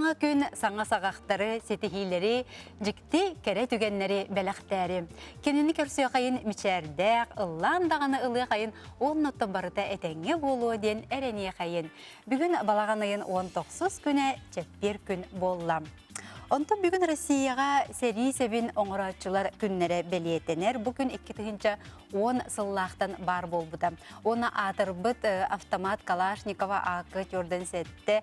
Саҥа күн саҥа саҕахтары, ситиһиилэри, дьикти кэрэ түгэннэри бэлэхтээри. Кинини көрсүөхайын мичээрдээх, ыллаан даҕаны ылыахайын уонна барыта этэҥҥэ буолуо диэн эрэниэхэйин. Бүгүн балаҕан ыйын 19 күнэ чэппиэр күн буолла. Онтон бүгүн Россияҕа сэрии сэбин оҥорооччулар күннэрэ бэлиэтэнэр. Бу күн 2010 сыллаахтан баар буолбута. Уонна аатырбыт автомат Калашникова АК-47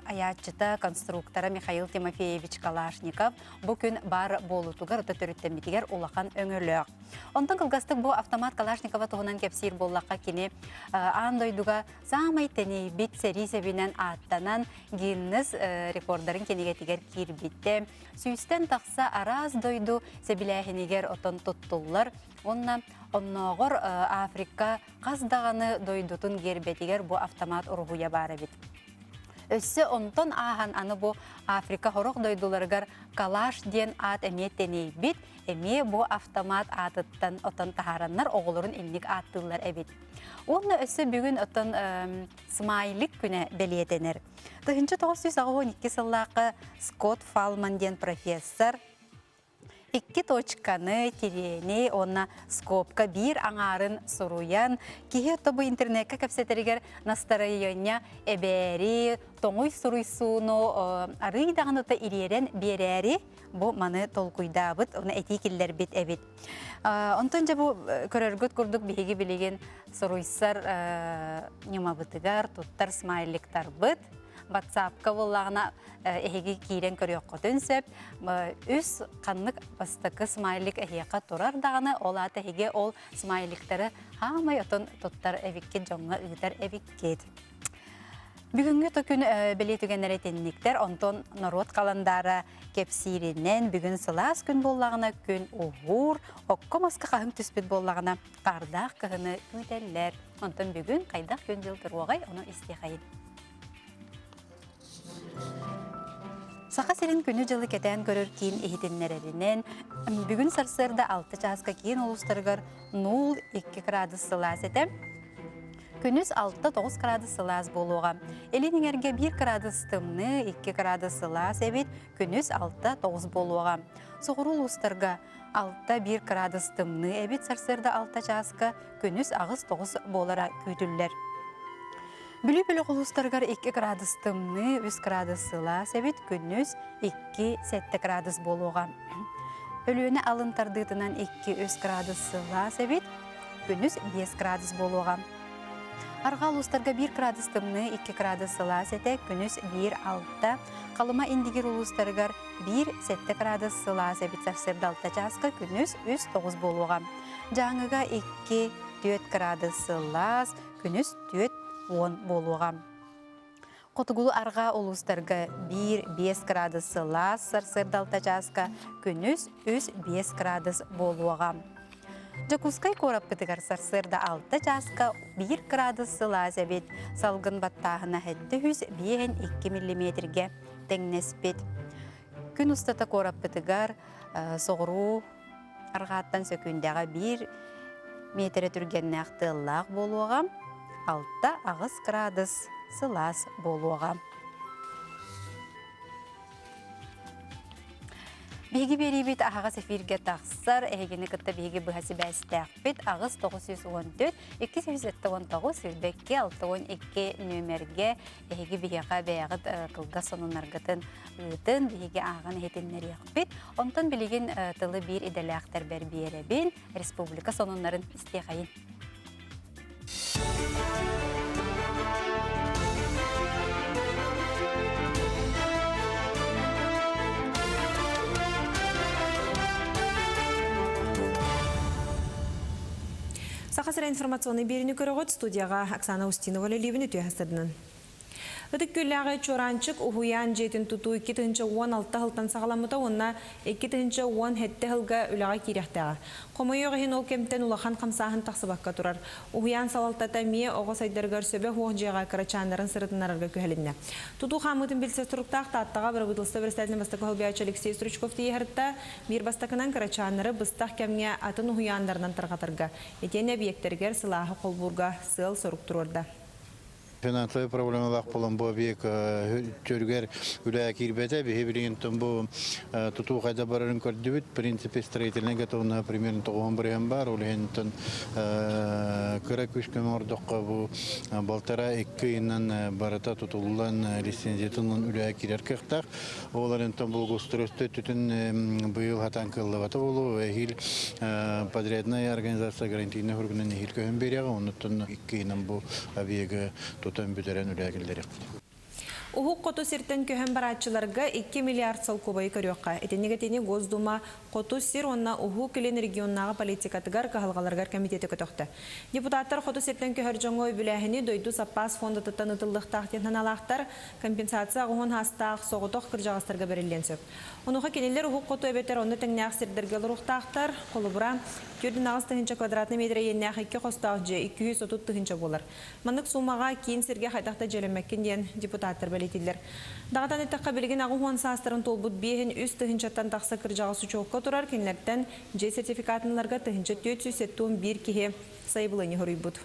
айааччыта, конструктора Михаил Тимофеевич Калашников бу күн баар буолуутугар, ото төрүттэммитигэр улахан өҥөлөөх. Онтон кылгастык бу автомат Калашникова туһунан кэпсиир буоллахха, кини аан дойдуга саамай тэнийбит сэрии сэбинэн ааттанан Гиннес рекордарын кинигэтигэр киирбитэ. Сүүстэн тахса араас дойду сэбилээһинигэр отон туттуллар. Уонна оннооҕор Африка хас даҕаны дойдутун гиэрбэтигэр бу автомат уруһуйа баар эбит. Өссө онтон ааһан аны бу Африка сорох дойдуларыгар калаш диэн аат эмиэ тэнийбит, эмиэ бу автомат аатыттан отон таһаараннар оҕолорун инник ааттыыллар эбит. Уонна өссө бүгүн оттон смайлик күнэ бэлиэтэнэр. 1982 сыллаахха Скотт Фалман диэн профессор икки точканы, тириэни уонна скобка биир аҥаарын суруйан, киһи тобу интернекка кэпсэтэригэр настарайыанньа эбээри, тоҥуй суруйсууну арыый даҕаны ириэрэн биэрээри бу маны толкуйдаабыт, уонна этии киллэрбит эбит. Онтон дьэ бу көрөргүт курдук биһиги билигин суруйсар ньымабытыгар туттар смайликтарбыт ватсапка буоллаҕына эһиги киирэн көрүөххүтүн сөп. Үс ханнык бастакы смайлик эһиэхэ турар даҕаны, ол аата эһиги ол смайликтары хаамай отон туттар эбиккит, дьоҥҥо ыытар эбиккит. Бүгүҥҥү күн бэлиэ түгэннэр итинниктэр, онтон норуот халандаара кэпсииринэн бүгүн сылаас күн буоллаҕына күн уһуур, окко маска хаһыҥ түспүт буоллаҕына хаардаах кыһыны күүтэллэр. Онтон бүгүн хайдах күн-дьыл туруоҕай, ону истиэхэйин. Саха сирин күнү-дьылы кэтээн көрөр киин иһитиннэрэринэн, бүгүн сарсыарда 6 чааска киин улуустарыгар 0,2 градус сылаас этэ. Күнүс 6-9 градус сылаас буолуоҕа. Илин эҥэргэ 1 градус тымныы, 2 градус сылаас эбит, күнүс 6-9 буолуоҕа. Соҕуруу улуустарга 6-1 градус тымныы эбит сарсыарда 6 чааска, күнүс 8-9 буолара күүтүллэр. Бүлүү бөлөх улуустарыгар 2 градус тымныы, 3 градус сылаас эбит, күнүс 2-7 градус буолуоҕа. Өлүөнэ алын тардыытынан 2-3 градус сылаас эбит, күнүс 5 градус буолуоҕа. Арҕаа улуустарга 1 градус тымныы, 2 градус сылаас этэ, күнүс 1-6. Халыма Индигир улуустарыгар 1-7 градус сылаас эбит сарсыарда 6 чааска, күнүс 3-9 буолуоҕа. Дьааҥыга 2-4 градус сылаас, күнүс 4-10 буолуоҕа. Хотугулуу арҕаа улуустарга 1-5 градус сылаас, сарсыарда 6 чааска, күнүс 3-5 градус буолуоҕа. Дьокуускай куораппытыгар сарсыарда 6 чааска 1 градус сылаас эбит, салгын баттааһына 752 миллиметргэ тэҥнэспит. Күн устата куораппытыгар соҕуруу арҕааттан сөкүүндэҕэ биир миэтэрэ түргэннээх тыаллаах буолуоҕа, 6-8 градус сылаас буолуоҕа. Биһиги биэриибит аһаҕас эфиргэ тахсар, эһигини кытта биһиги быһа сибээстээхпит 8 914 279 62 нүөмэргэ эһиги биһиэхэ бэйэҕит кылгас сонуннаргытын ыытын, биһиги ааҕан иһитиннэриэхпит. Онтон билигин тылы биир идэлээхтэрбэр биэрэбин, республика сонуннарын истиэхэйин. Саха сирэ информационный биэриини көрөҕүт студияҕа Оксана Устинова үлэлиибин үтүө сырдынан. Ытык Күөллээҕи Чуораанчык уһуйаан дьиэтин тутуу 2016 сылтан саҕаламмыта уонна 2017 сылга үлэҕэ киириэхтээҕэ. Хомойуох иһин ол кэмтэн улахан хамсааһын тахсыбакка турар. Уһуйаан салалтата эмиэ оҕо сайдарыгар сөбө суох дьиэҕэ кырачааннарын сырытыннарарга күһэлиннэ. Тутуу хаамыытын билсэр туруктаах Тааттаҕа бырабыыталыстыба бэрэссэдээтэлин бастакы солбуйааччы Алексей Стручков тиийэ биир бастакынан кырачааннары быстах кэмҥэ атын уһуйааннарынан тарҕатарга, итиэннэ эбийиэктэригэр сылааһы холбуурга сыал-сорук туруорда. Финансовай проблемалаах буолан бу объект төрүгэр үлэ киирбэтэ. Биһи билигин бу тутуу хайда барарын көрдүбүт. В принципе, строительная готовность примерно 90% бар. Ол иһин кыра күүс көмө оҥордоххо бу балтара икки ыйынан барыта тутуллан лицензиятын үлэ киирэр кыахтаах. Ол эрэнтэн благоустройство өттүтүн быйыл хатан кыллыбата буолуо. Эһиил подрядная организация гарантийный хөргүнэн эһиил көһөн биэриэҕэ. Оннуттан икки ыйынан бу объегы тутан бүтэрэн үлэ киллэриэхпит. Уһук хоту сиртэн көһөн барааччыларга 2 миллиард солкуобайы көрүөххэ. Итинник этиини Госдума Хоту сир уонна Уһук Илин регионнааҕы политикатыгар кыһалҕаларыгар комитеты көтөхтө. Депутаттар хоту сиртэн көһөр дьоҥҥо үбүлээһини дойду саппаас фондатыттан ытыллыахтаах диэн санаалаахтар. Компенсация аҕыһын хаастаах соҕотох кырдьаҕастарга бэриллиэн сөп. Онуоха кинилэр уһук хоту эбэтэр онно тэҥнээх сирдэргэ олоруохтаахтар. Холобура, 48 тыһыынча квадратный метр иэннээх икки хостоох дьиэ 230 тыһыынча буолар. Маннык суумаҕа киин сиргэ хайдах да дьиэлэммэккин диэн депутаттар бэлиэтииллэр. Даҕатан эттэххэ, билигин 80 саастарын туолбут биэһин үс тыһыынчаттан тахса кырдьаҕас учуокка турар, кинилэртэн дьиэ сертификатын ыларга 1471 киһи сайабылыанньа суруйбут.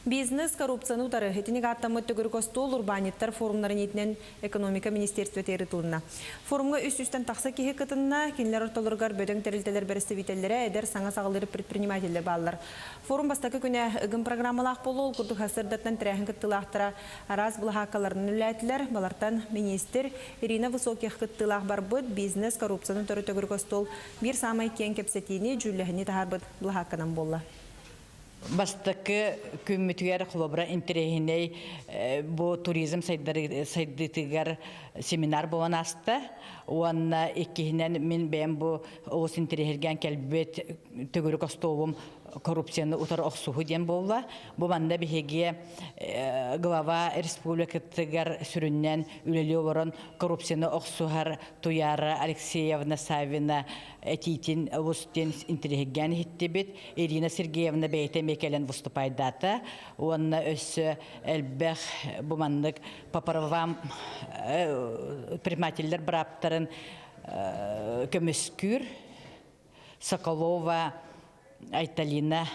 Бизнес коррупцияны утары итинник ааттаммыт төгүрүк остуол урбаанньыттар форумнарын иитинэн экономика министерствота ырытылынна. Форумҥа үс үстэн тахса киһи кытынна, кинилэр ортолоругар бөдөҥ тэрилтэлэр бэрэстэбиитэллэрэ, эдэр саҥа саҕалыыр предпринимателлэр бааллар. Форум бастакы күнэ ыгым программалаах буолуо, ол курдук сарсыардаттан тэрээһин кыттыылаахтара араас былаһааккаларынан үлэлээтилэр. Балартан министр Ирина Высоких кыттыылаах барбыт бизнес коррупцияны утары төгүрүк остуол биир саамай киэҥ кэпсэтиини, дьүүллэһини таһаарбыт былаһаакканан буолла. Бастакы күммүтүгэр холобура интэриэһинэй бу туризм сайдыытыгар семинар буолан ааста. Уонна иккиһинэн мин бэйэм бу олус интэриэһиргээн кэлбит төгүрүк остуолум коррупцияны утары охсуһуу диэн буолла. Бу манна биһиги глава республикатыгар сүрүннээн үлэлии олорон коррупцияны охсуһар Туяра Алексеевна Саввина этиитин олус диэн интэриэһиргээн иһиттибит. Ирина Сергеевна бэйэтэ эмиэ кэлэн выступайдаата уонна өссө элбэх бу маннык по правам предпринимателлэр бырааптарын көмүскүүр Соколова Айталина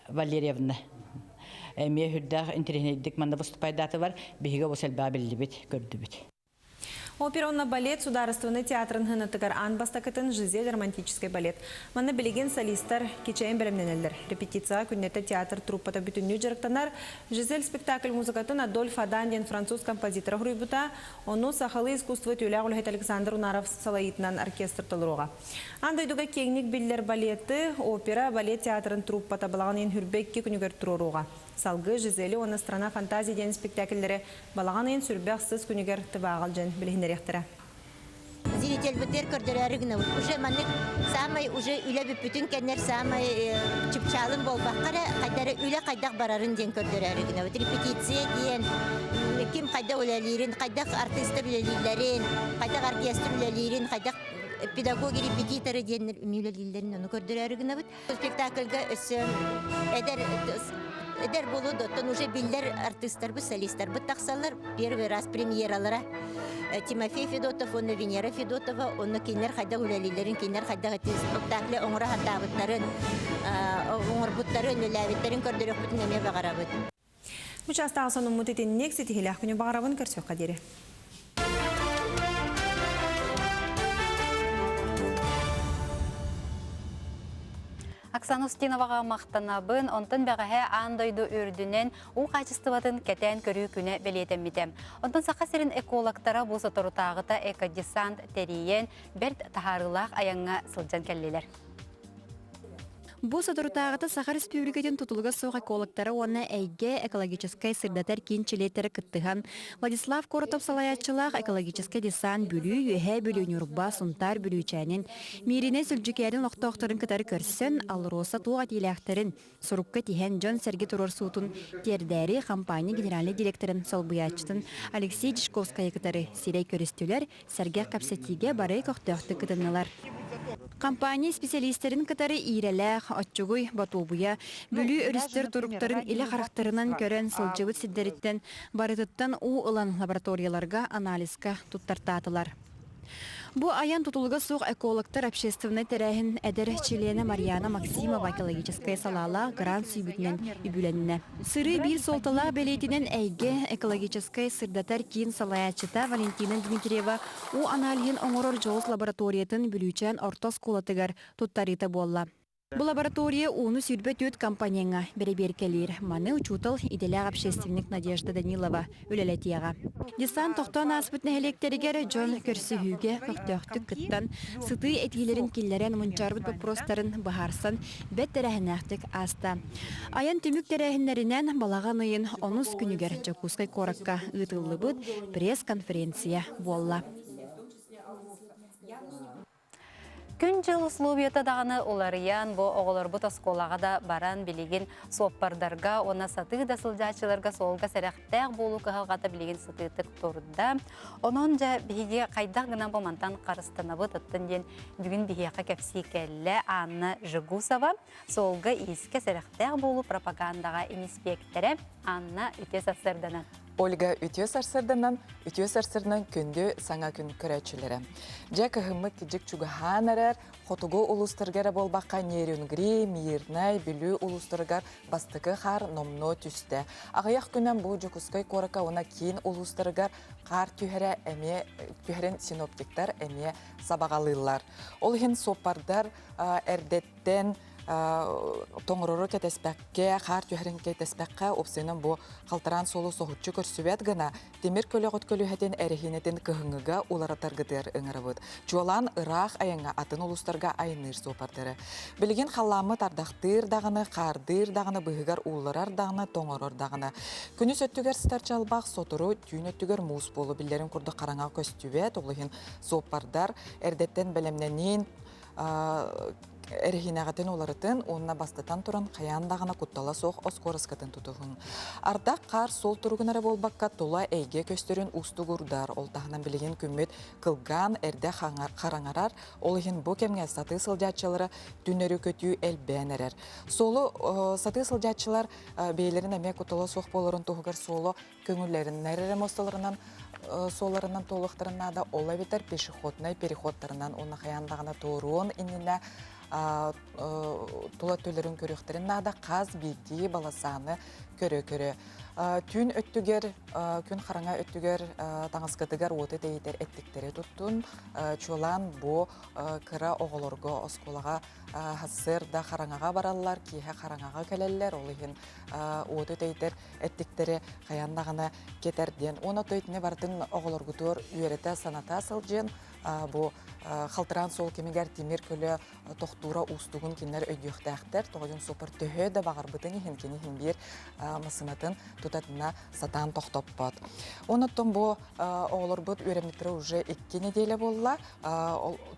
Валерьевна эмиэ үрдээх интэриэһинэйдик манна выступайдаатылар биһиги олус элбэҕи биллибит көрдүбүт. Опера уонна балет судаарыстыбаннай театрын сыанатыгар аан бастакытын «Жизель» романтическай балет. Манна билигин солистар кичэйэн бэлэмнэнэллэр. Репетицияҕа күннэтэ театр труппата бүтүннүү дьарыктанар. «Жизель» спектакль музыкатын Адольф Адан диэн француз композитора суруйбута. Ону сахалыы искусство үтүөлээх үлэһит Александр Унаров салайыытынан оркестр толоруоҕа. Аан дойдуга киэҥник биллэр балеты опера, балет театрын труппата балаҕан ыйын хүрбэ икки күнүгэр туруоруоҕа. Салгыы «Жизели» уонна «Страна фантазии» диэн спектакльлэри балаҕан ыйын сүрбэх сыс күнүгэр тыбааҕал дьон билиһиннэриэхтэрэ. Зрительбитигэр көрдөрөөрү гынабыт. Уже маннык саамай уже үлэ бүппүтүн кэннэр саамай чыпчаалын буолбакка эрэ хайда эрэ үлэ хайдах барарын диэн көрдөрөөрү гынабыт. Репетиция диэн ким хайдах үлэлиирин, хайдах артыыстар үлэлииллэрин, хайдах оркестр үлэлиирин, хайдах педагоги репетиторы диэннэр үлэлииллэрин ону көрдөрөөрү гынабыт. Спектакльга өссө эдэр эдэр буолуо оттон уже биллэр артыыстарбыт, солистарбыт тахсаллар. Первый раз премьералара Тимофей Федотов уонна Венера Федотова онно кинилэр хайдах үлэлииллэрин, кинилэр хайдах ити спектакль оҥоро сатаабыттарын, оҥорбуттарын, үлэлээбиттэрин көрдөрүөхпүтүн эмиэ баҕарабыт. Бу чаастааҕы сонуммут итинник ситиһиилээх күнү баҕарабын көрсүөххэ диэри. Оксана Устиноваҕа махтанабын. Онтон бэҕэһээ аан дойду үрдүнэн уу хаачыстыбатын кэтээн көрүү күнэ бэлиэтэммитэ. Онтон Саха сирин экологтара бу соторутааҕыта экодесант тэрийэн, бэрт таһаарыылаах айаҥҥа сылдьан кэллилэр. Бу соторутааҕыта Саха Республикатын тутулуга суох экологтара уонна эйгэ экологическай сырдатар киин чилиэттэрэ кыттыһан, Владислав Коротов салайааччылаах экологическай десант Бүлүү, Үөһээ Бүлүү, Ньурба, Сунтаар Бүлүүчээнин, Мииринэй Сүлдьүкээрин олохтоохторун кытары көрсөн, АЛРОСА туох этиилээхтэрин сурукка тиһэн дьон-сэргэ туруорсуутун тиэрдээри компания генеральнай директорын солбуйааччытын Алексей Дьячковскайы кытары сирэй көрүстүлэр, сэргэх кэпсэтиигэ бары көхтөөхтүк кытыннылар. Компания исписэлиистэрин кытары Иирэлээх, Оччугуй, Ботуобуйа, Бүлүү өрүстэр туруктарын илэ харахтарынан көрөн сылдьыбыт сирдэриттэн барытыттан уу ылан лабораторияларга анализка туттартаатылар. Бу айан тутулуга суох экологтар общественнай тэрээһин эдэр чилиэнэ Марьяна Максимова экологическай салаалаах грант сүүйбүтүнэн үбүлэннэ. Сырыы биир суолталаах бэлиэтинэн эйгэ экологическай сырдатар киин салайааччыта Валентина Дмитриева уу аналиһын оҥорор дьоҕус лабораториятын Бүлүүчээн орто оскуолатыгар туттарыыта буолла. Бу лаборатория ууну 24 компонеҥҥа бэрэбиэркэлиир. Маны учуутал идэлээх общественник Надежда Данилова үлэлэтиэҕэ. Десант тохтоон ааспыт нэһилиэктэригэр дьон көрсүһүүгэ көхтөөхтүк кыттан, сытыы этиилэрин киллэрэн мунчаарбыт боппуруостарын быһаарсан бэрт тэрээһиннээхтик ааста. Айан түмүк тэрээһиннэринэн балаҕан ыйын онус күнүгэр Дьокуускай куоракка ыытыллыбыт пресс-конференция буолла. Күн-дьыл условията даҕаны уларыйан, бу оҕолорбут оскуолаҕа да баран билигин суоппардарга уонна сатыы да сылдьааччыларга суолга сэрэхтээх буолуу кыһалҕата билигин сытыытык турда. Онон дьэ биһиги хайдах гынан бу мантан харыстанабыт оттон диэн бүгүн биһиэхэ кэпсии кэллэ Анна Жегусова, суолга-иискэ сэрэхтээх буолуу пропагандаҕа иниспиэктэрэ Анна үтүө сарсыарданан. Ольга үтүө сарсыарданан, үтүө сарсыарданан күндү саҥа күн көрөөччүлэрэ. Дьэ кыһыммыт кидьик чугаһаан эрэр, хотугу улуустарга эрэ буолбакка Нерюнгри, Мирнай, Бүлүү улуустарыгар бастакы хаар номнуо түстэ. Аҕыйах күнэн бу Дьокуускай куоракка уонна киин улуустарыгар хаар түһэрэ эмиэ түһэрин синоптиктар эмиэ сабаҕалыыллар. Ол иһин суоппардар эрдэттэн тоҥорору кэтэспэккэ, хаар түһэрин кэтэспэккэ, уопсайынан бу халтараан суолу соһуччу көрсүбэт гына тимир көлөҕүт көлүөһэтин эрэһиинэтин кыһыҥҥыга уларытаргытыгар ыҥырабыт. Чуолаан ыраах айаҥҥа атын улуустарга айанныыр суоппардары. Билигин халлааммыт ардахтыыр даҕаны, хаардыыр даҕаны, быыһыгар уулларар даҕаны, тоҥорор даҕаны. Күнүс өттүгэр сытар чалбах, сотору түүн өттүгэр муус буолу биллэрин курдук хараҥаҕа көстүбэт, ол иһин суоппардар эрдэттэн бэлэмнэниин эрэһиинэҕитин уларытын уонна бастатан туран хайаан даҕаны куттала суох оскуораскатын тутуһун. Ардах хаар суол туругун эрэ буолбакка тула эйгэ көстөрүн уустугурдар. Ол таһынан билигин күммүт кылгаан, эрдэ хараҥарар. Ол иһин бу кэмҥэ сатыы сылдьааччылары түннэри көтүү элбээн эрэр. Суолу сатыы сылдьааччылар бэйэлэрин эмиэ куттала суох буоларын туһугар суолу көҥүллэриннэр эрэ муосталарынан суолларынан туолуохтарын наада ол эбэтэр пешеходнай переходтарынан уонна хайаан даҕаны туоруон иннинэ тула өттүлэрин көрүөхтэрин наада хас биирдии баласааны көрө-көрө түүн өттүгэр күн хараҥа өттүгэр таҥаскытыгар уоту тэйитэр эттиктэри туттун чуолаан бу кыра оҕолорго оскуолаҕа сарсыарда хараҥаҕа бараллар киэһэ хараҥаҕа кэлэллэр ол иһин уоту тэйитэр эттиктэри хайаан даҕаны кэтэр диэн. Уонна то итини барытын оҕолоргутугар үөрэтэ, саната сылдьыан бу халтыраан суол кэмигэр тимир көлө тохтуура уустугун кинилэр өйдүөхтээхтэр. Тоҕо диэн суоппар төһө да баҕарбытын иһин кини иһин биир массыынатын тутатына сатаан тохтоппот. Онон бу оҕолорбут үөрэммиттэрэ уже икки неделя буолла.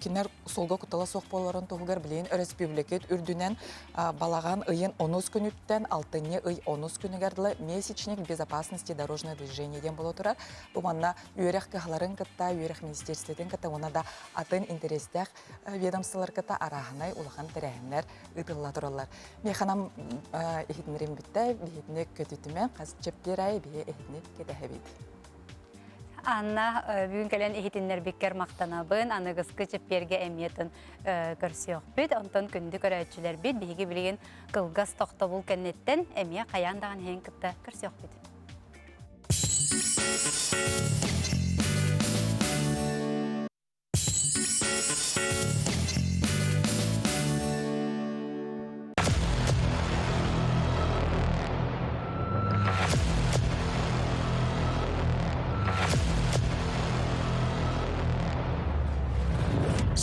Кинилэр суолга куттала суох буоларын туһугар билигин өрөспүүбүлүкэт үрдүнэн балаҕан ыйын онус күнүттэн алтынньы ый онус күнүгэр дылы месячник безопасности дорожного движения диэн буола турар. Бу манна үөрэх кыһаларын кытта, үөрэх министерствотын кытта уонна да атын интэриэстээх ведомстволар кытта арааһынай улахан тэрээһиннэр ыытылла тураллар. Миэхэнам иһитиннэрим бүттэ, биһитини көтүтүмэ, хас чэппиэр аайы биһи эһитини кэтэһэбит. Анна, бүгүн кэлэн иһитиннэрбиккэр махтанабын. Аныгыскы чэппиэргэ эмиэтин көрсүөхпүт. Онтон күндү көрөөччүлэрбит биһиги билигин кылгас тохтобул кэнниттэн эмиэ хайаан даҕаны иһин кытта көрсүөхпүт.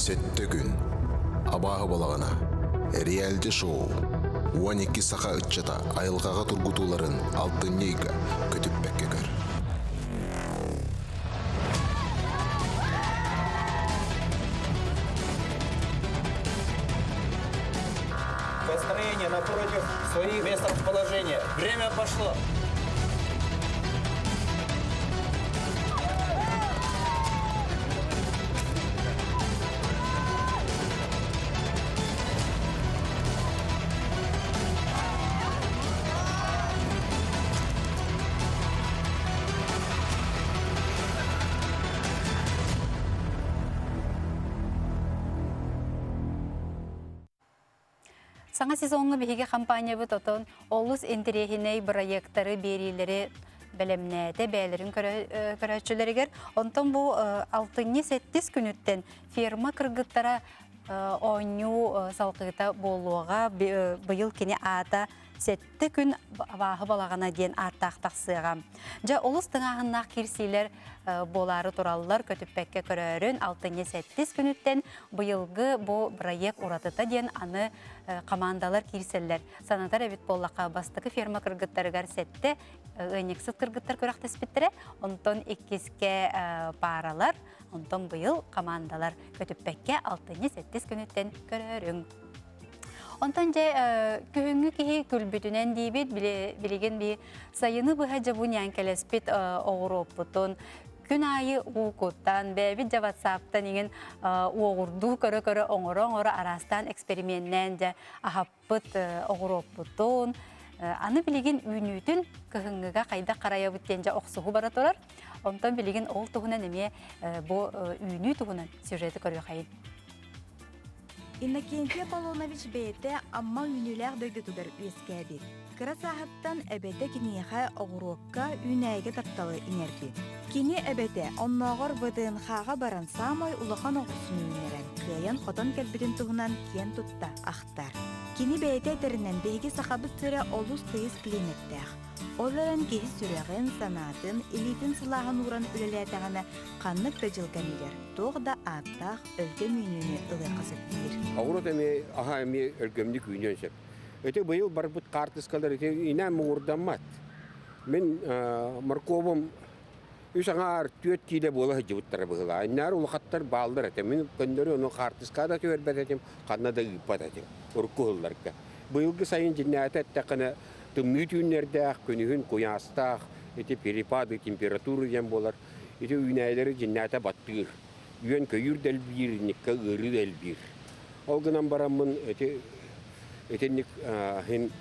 Сэттэ күн. Абааһы балаҕана. Реалити-шоу. 12 саха ыччата айылҕаҕа тургутууларын алтынньы ыйга көтүппэккэ көр. Построение напротив своих мест расположения. Время пошло. Саҥа сезоҥҥа биһиги компаниябыт отон олус интэриэһинэй бырайыактары, биэриилэри бэлэмнээтэ бэйэлэрин көрөөччүлэригэр. Онтон бу алтынньы сэттис күнүттэн ферма кыргыттара оонньуу салҕыыта буолуоҕа. Быйыл кини аата сэттэ күн абааһы балаҕана диэн ааттаах тахсыаҕа. Дьэ, олус тыҥааһыннаах киирсиилэр буолаары тураллар, көтүппэккэ көрөөрүн алтынньы сэттис күнүттэн быйылгы бу бырайыак уратыта диэн аны хамаандалар киирсэллэр. Санатар эбит буоллахха, бастакы ферма кыргыттарыгар сэттэ ыанньыксыт кыргыттар күрэхтэспиттэрэ, онтон иккискэ пааралар, онтон быйыл хамаандалар көтүппэккэ алтынньы сэттис күнүттэн көрөөрүҥ. Онтон дьэ күһүҥҥү киһи күлбүтүнэн диибит, билигин би сайыны быһа дьэ бу ньээҥкэлэспит оҕуруоппутун күн аайы уу куттан, бэйэбит дьэ ватсаптан иҥин уоҕурдуу көрө-көрө оҥоро-оҥоро араастаан эксперименнээн дьэ аһаппыт оҕуруоппутун аны билигин үүнүүтүн кыһыҥҥыга хайдах харайабыт диэн дьэ охсуһуу бара турар. Онтон билигин ол туһунан эмиэ бу үүнүү туһунан сюжеты көрүөхайын. Иннокентий Аполлонович бэйэтэ Амма үүнүүлээх дойдутугар үөскээбит. Кыра сааһыттан эбэтэ киниэхэ оҕуруокка, үүнээйигэ тапталы иҥэрбит. Кини эбэтэ оннооҕор ВДНХ-ҕа баран саамай улахан оҕурсун үүннэрэн, кыайан-хотон кэлбитин туһунан киэн тутта ахтар. Кини бэйэтэ этэринэн, биһиги Сахабыт сирэ олус тыйыс климэттээх. Ол эрэн киһи сүрэҕин, санаатын, илиитин сылааһын ууран үлэлээтэҕинэ, ханнык да дьыл кэмигэр туох да ааттаах өлгөм үүнүүнү ылыахха сөп диир. Оҕуруот эмиэ аһа эмиэ өлгөмнүк үүнүөн сөп. Ити быйыл барбыт хаартыскалар ити инээн муҥурдаммат. Мин моркуобум үс аҥаар түөрт киилэ буола сылдьыбыттара быһыылаах. Иннээр улахаттар бааллар этэ. Мин көннөрү ону хаартыска да түһэрбэт этим, ханна да ыыппат этим урукку сылларга. Быйылгы сайын дьиннээтэ эттэххинэ тымныы түүннэрдээх, күнүһүн куйаастаах, ити перепады температуры диэн буолар. Ити үүнээйилэри дьиннээтэ баттыыр. Үөн-көйүүр да элбиир, инниккэ ыарыы да элбиир. Ол гынан бараммын ити итинник иһин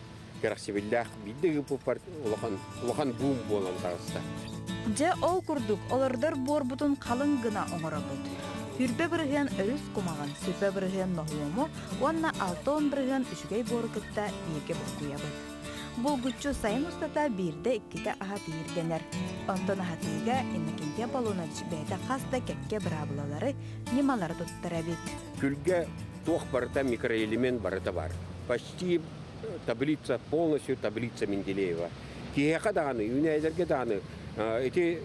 кэрэхсэбиллээх биирдэ ыыппыппар улахан улахан буум буолан таҕыста. Дьэ, ол курдук олордор буорбутун халыҥ гына оҥоробут. 20% өрүс кумаҕын, 20% ноһуому уонна 60% үчүгэй буору кытта бииргэ булкуйабыт. Булгуччу сайын устата биирдэ-иккитэ аһатыы ирдэнэр. Онтон аһатыыга Иннокентий Аполлонович бэйэтэ хас да кэккэ быраабылалары, ньымалары туттар эбит. Күлгэ туох барыта микроэлемент барыта бар. Почти таблица, полностью таблица Менделеева. Киһиэхэ даҕаны, үүнээйилэргэ даҕаны ити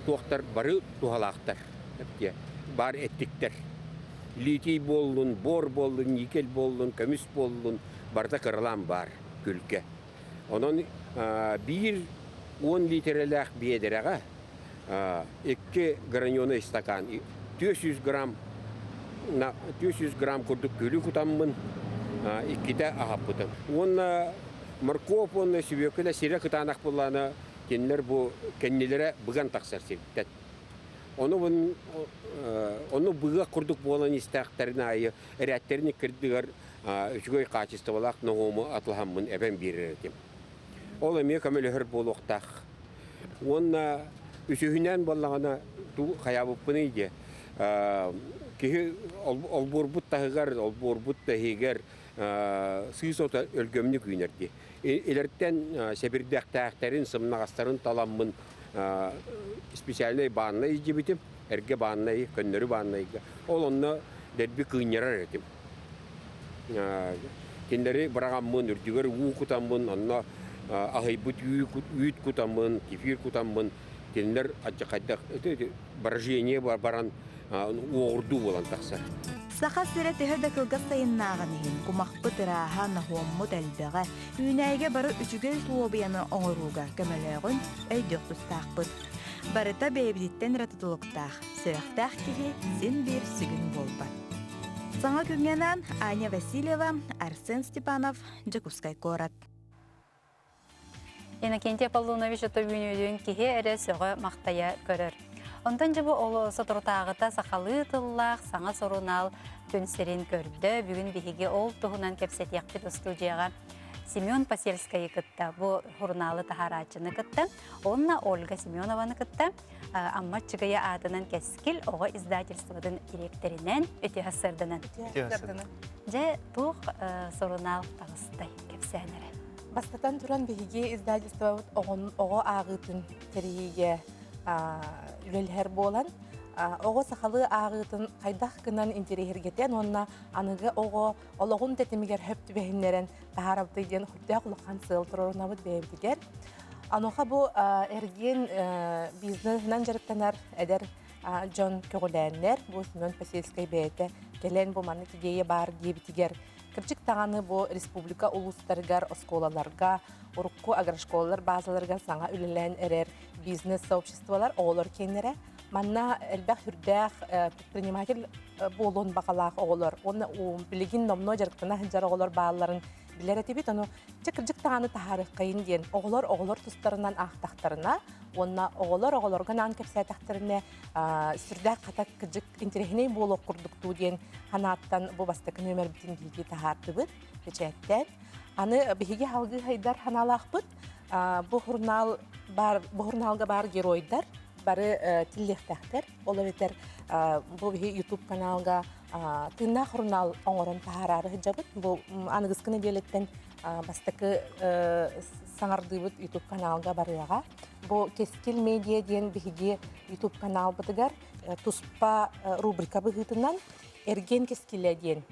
туохтар бары туһалаахтар. Баар эттиктэр. Литий буоллун, бор буоллун, никель буоллун, көмүс буоллун, барыта кыралаан баар. күлгэ. Онон биир уон лиитэрэлээх биэдэрэҕэ икки граненый стакан 400 грамм 400 грамм курдук күлү кутаммын иккитэ аһаппытым. Уонна моркуоп уонна сүбүөкүлэ сирэ кытаанах буоллаҕына кинилэр бу кэннилэрэ быган тахсар сиртэн. Ону ону быгыах курдук буолан истэхтэрин аайы эрээттэрин иккирдигэр үчүгэй хаачыстыбалаах ноһуому атылаһаммын эбэн биэрэр этим. Ол эмиэ көмөлөһөр буолуохтаах. Уонна үсүһүнэн буоллаҕына туу хайаабыппыный диэ. Киһи олбуорбут таһыгар, олбуорбут таһыгар сыыс ото өлгөмнүк үүнэр дии. Илэртэн сэбирдэхтээхтэрин, сымнаҕастарын таламмын специальнай бааннай илдьибитим. Эргэ бааннай, көннөрү бааннайга. Ол онно дэлби кыынньарар этим. Кинилэри быраҕаммын, үрдүгэр уу кутаммын, онно аһыйбыт үүт кутаммын, кефир кутаммын, кинилэр хайдах брожение баран уоҕурдуу буолан тахсар. Саха сирэ төһө да кылгас сайыннааҕын иһин, кумахпыт ырааһа, ноһуоммут элбэҕэ, үүнээйигэ бары үчүгэй усулуобуйаны оҥорууга көмөлөөҕүн өйдүөх тустаахпыт. Барыта бэйэбититтэн эрэ тутулуктаах, сүрэхтээх киһи син биир сүгүн буолбат. Саҥа күҥҥэ анаан Аня Васильева, Арсен Степанов, Дьокуускай куорат. Иннокентий Аполлонович ото үүнүүдүн киһи эрэ сөҕө-махтайа көрөр. Онтон дьэ бу ол соторутааҕыта сахалыы тыллаах саҥа сурунаал күн сирин көрдө. Бүгүн биһиги ол туһунан кэпсэтиэхпит устуудьуйаҕа. Семен Посельскайы кытта, бу сурунаалы таһаарааччыны кытта, уонна Ольга Семенованы кытта Амма Чыгыйа аатынан Кэскил оҕо издательствотын дириэктэринэн үтүө сарсыарданан. Дьэ, туох сурунаал таҕыстай кэпсээн эрэ. Бастатан туран биһиги издательствобыт оҕо ааҕыытын тэрийиигэ үлэлэһэр буолан, оҕо сахалыы ааҕыытын хайдах гынан интэриэһиргэтэн уонна аныгы оҕо олоҕун тэтимигэр хөп түбэһиннэрэн таһаарабытый диэн сүрдээх улахан сыал туруорунабыт бэйэбитигэр. Онуоха бу эргиэн бизнеһынан дьарыктанар эдэр дьон көҕүлээннэр, бу Семен Посельскай бэйэтэ кэлэн бу маннык идея баар диэбитигэр кырдьык даҕаны бу республика улуустарыгар, оскуолаларга, урукку агрошколалар базаларыгар саҥа үлэлээн эрэр бизнес-сообществолар оҕолор киэннэрэ. Манна элбэх сүрдээх предприниматель буолуон баҕалаах оҕолор уонна билигин номнуо дьарыктана сылдьар оҕолор баалларын билэр этибит. Ону чэ кырдьык даҕаны таһаарыаххайын диэн оҕолор оҕолор тустарынан аахтахтарына уонна оҕолор оҕолорго анаан кэпсээтэхтэринэ сүрдээх хата кырдьык интэриэһинэй буолуох курдуктуу диэн санааттан бу бастакы нүөмэрбитин биһиги таһаардыбыт бэчээттээн. Аны биһиги салгыы хайдар санаалаахпыт. Бу журнал баар бу журналга баар геройдар бары тиллиэхтээхтэр. Ол эбэтэр бу биһи YouTube каналга тыыннаах журнал оҥорон таһаараары сылдьабыт. Бу аныгыскы нэдиэлэттэн бастакы саҥардыыбыт YouTube каналга барыаҕа. Бу Кэскил медиа диэн биһиги YouTube каналбытыгар туспа рубрика быһыытынан Эргиэн кэскилэ диэн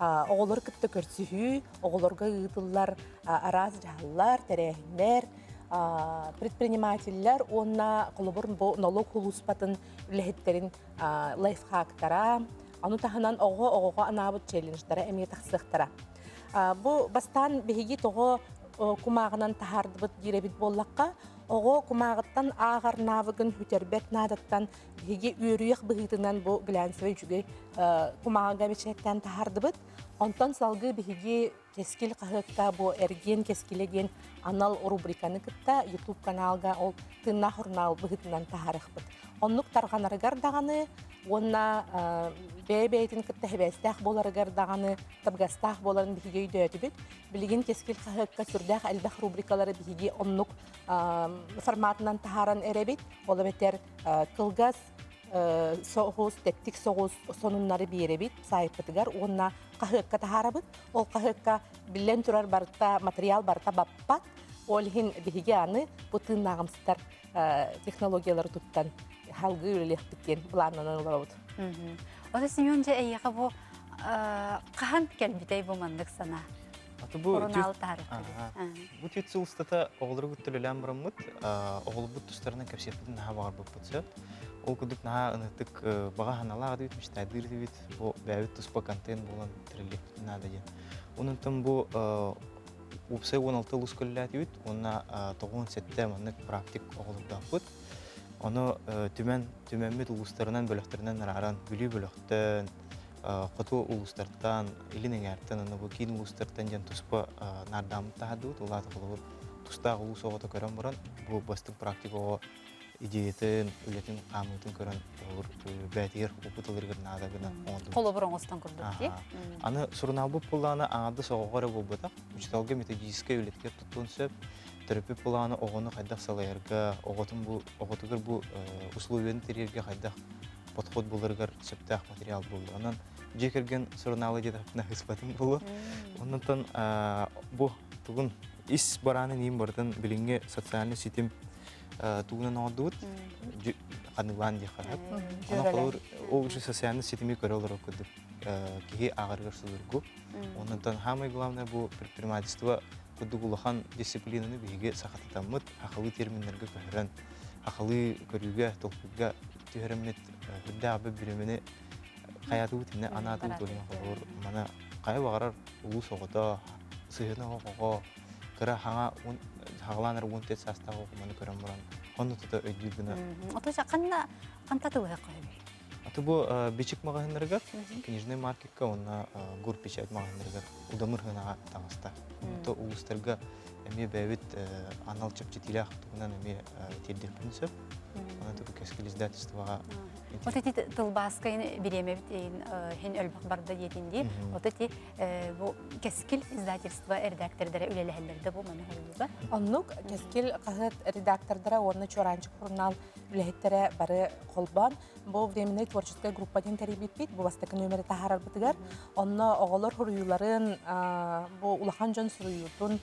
оҕолор кытта көрсүһүү, оҕолорго ыытыллар араас дьаһаллар, тэрээһиннэр, предпринимателлэр уонна холобур бу нолуок улууспатын үлэһиттэрин лайфхактара, ону таһынан оҕо оҕоҕо анаабыт челленджтара эмиэ тахсыахтара. Бу бастаан биһиги тоҕо кумааҕынан таһаардыбыт диир эбит буоллахха, оҕо кумааҕыттан ааҕар навыгын сүтэрбэт наадаттан биһиги үөрүйэх быһыытынан бу глянцевый үчүгэй кумааҕыга бэчээттээн таһаардыбыт. Онтон салгыы биһиги Кэскил хаһыакка бу Эргиэн кэскилэ диэн анал рубриканы кытта YouTube каналга ол тыыннаах журнал быһыытынан таһаарыахпыт. Оннук тарҕанарыгар даҕаны уонна бэйэ-бэйэтин кытта сибээстээх буоларыгар даҕаны табыгастаах буоларын биһиги өйдөөтүбүт. Билигин Кэскил хаһыакка сүрдээх элбэх рубрикалары биһиги оннук форматынан таһааран эрэбит. Ол эбэтэр кылгас соҕус, тэттик соҕус сонуннары биэрэбит сайтпытыгар уонна хаһыакка таһаарабыт. Ол хаһыакка биллэн турар барыта материал барыта баппат. Ол иһин биһиги аны бу тыыннааҕымсытар технологиялары туттан салгыы үлэлиэхпит диэн былааннанан олоробут. Ота Семен дьэ эйиэхэ бу хаһан кэлбитэй бу маннык санаа? Бу Бу түөрт сыл устата оҕолору кытта үлэлээн бараммыт, оҕолорбут тустарынан кэпсиэхпитин наһаа баҕарбыппыт сөп. Ол курдук наһаа ынытык баҕа санаалаах этибит, мечтайдыыр этибит, бу бэйэбит туспа контент буолан тэриллиэхпитин наада диэн. Онон бу уопсай 16 улус көллээтибит уонна 97 маннык практик оҕолордоохпут. Ону түмэн, түмэммит улуустарынан, бөлөхтөрүнэн арааран, Бүлүү бөлөхтөн, хоту улуустартан, илин эҥээртэн, уонна бу киин улуустартан диэн туспа наардааммыт таһаардыбыт. Ол аата холобур тустаах улуус оҕото көрөн баран, бу бастыҥ практика оҕо идеятын, үлэтин хаамыытын көрөн холобур бэйэтигэр опыт ыларыгар наада гына оҥордубут. Холобур оҥостон курдук дии. Аны сурунаалбыт буоллаҕына аҥаардас оҕоҕо эрэ буолбатах, учууталга методическай үлэтигэр туттуон сөп. Төрөппүт буоллаҕына оҕону хайдах салайарга, оҕотун бу оҕотугар бу условияны тэрийэргэ хайдах подход буларыгар сөптөөх материал буолла. Онон дьиэ кэргэн сурунаала диэтэхпинэ ыспатым буолуо. Оннуттан бу тугун ис бараанын иин барытын билиҥҥи социальный ситим тугунан оҥордубут ханыылаан диэххэ сөп. Онон холобур ол уже социальный ситими көрө олорор курдук киһи ааҕарыгар судургу. Оннуттан самое главное бу предпринимательство курдук улахан дисциплинаны биһиги сахатытаммыт, сахалыы терминнэргэ көһөрөн, сахалыы көрүүгэ, толкуйга түһэрэммит үрдээх бу бүрүмэни хайаатыбыт инне анаатыбыт олен холобур мана хайа баҕарар улуус оҕото сыһыана оҕоҕо кыра хаҥа хаҕалаан эрэ 14 саастаах оҕо маны көрөн баран хонно тута өйдүүр гына Ото ханна ханта тылыһа көһөбүй? Аты бу бичик маҕаһыыннарыгар, книжный маркетка уонна гурпечать маҕаһыыннарыгар удамыр сыанаҕа таҕыста. То улуустарга эмиэ бэйэбит анал чэпчэтиилээх туһунан эмиэ тиэрдиэхпитин сөп. Онон бу Кэскил издательствоҕа Вот эти тылбааска бириэмэбит хин өлбөх барда диэтин дии. Вот эти бу Кэскил издательство редактордара үлэлэһэллэр да бу маны хоруйуга. Оннук Кэскил хаһыат редактордара уонна Чуораанчык журнал үлэһиттэрэ бары холбоон бу временной творческая группа диэн тэрийбиппит бу бастакы нүөмэри таһаарарбытыгар онно оҕолор суруйууларын бу улахан дьон суруйуутун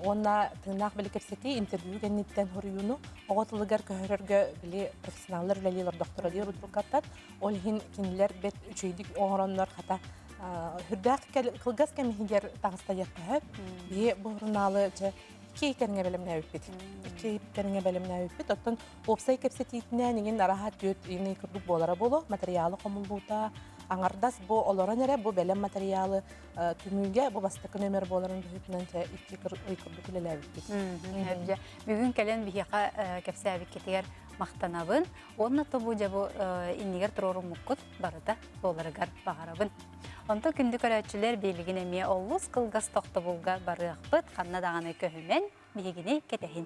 уонна тыыннаах били кэпсэтии интервью кэнниттэн суруйууну оҕо тылыгар көһөрөргө били профессионаллар үлэлии олордохторо диир рубрикаттан ол иһин кинилэр бэрт үчүгэйдик оҥороннор хата үрдээх кылгас кэм иһигэр таҕыста диэххэ сөп. Биһи бу журналы дьэ икки кэриҥэ бэлэмнээбиппит. Икки кэриҥэ бэлэмнээбиппит. Оттон уопсай кэпсэтиитинэн иҥин араһа түөрт ини курдук буолара буолуо. Материалы хомуллуута аҥардас бу олорон эрэ бу бэлэм материалы түмүүгэ бу бастакы нөмер буоларын быһыытынан икки ый курдук үлэлээбиппит. Бүгүн кэлэн биһиэхэ кэпсээбиккитигэр махтанабын. Уонна тобу дьэ бу иннигэр туруоруммуккут барыта буоларыгар баҕарабын. Онто күндү көрөөччүлэр билигин эмиэ олус кылгас тохтобулга барыахпыт, ханна даҕаны көһүмэн биһигини кэтэһин.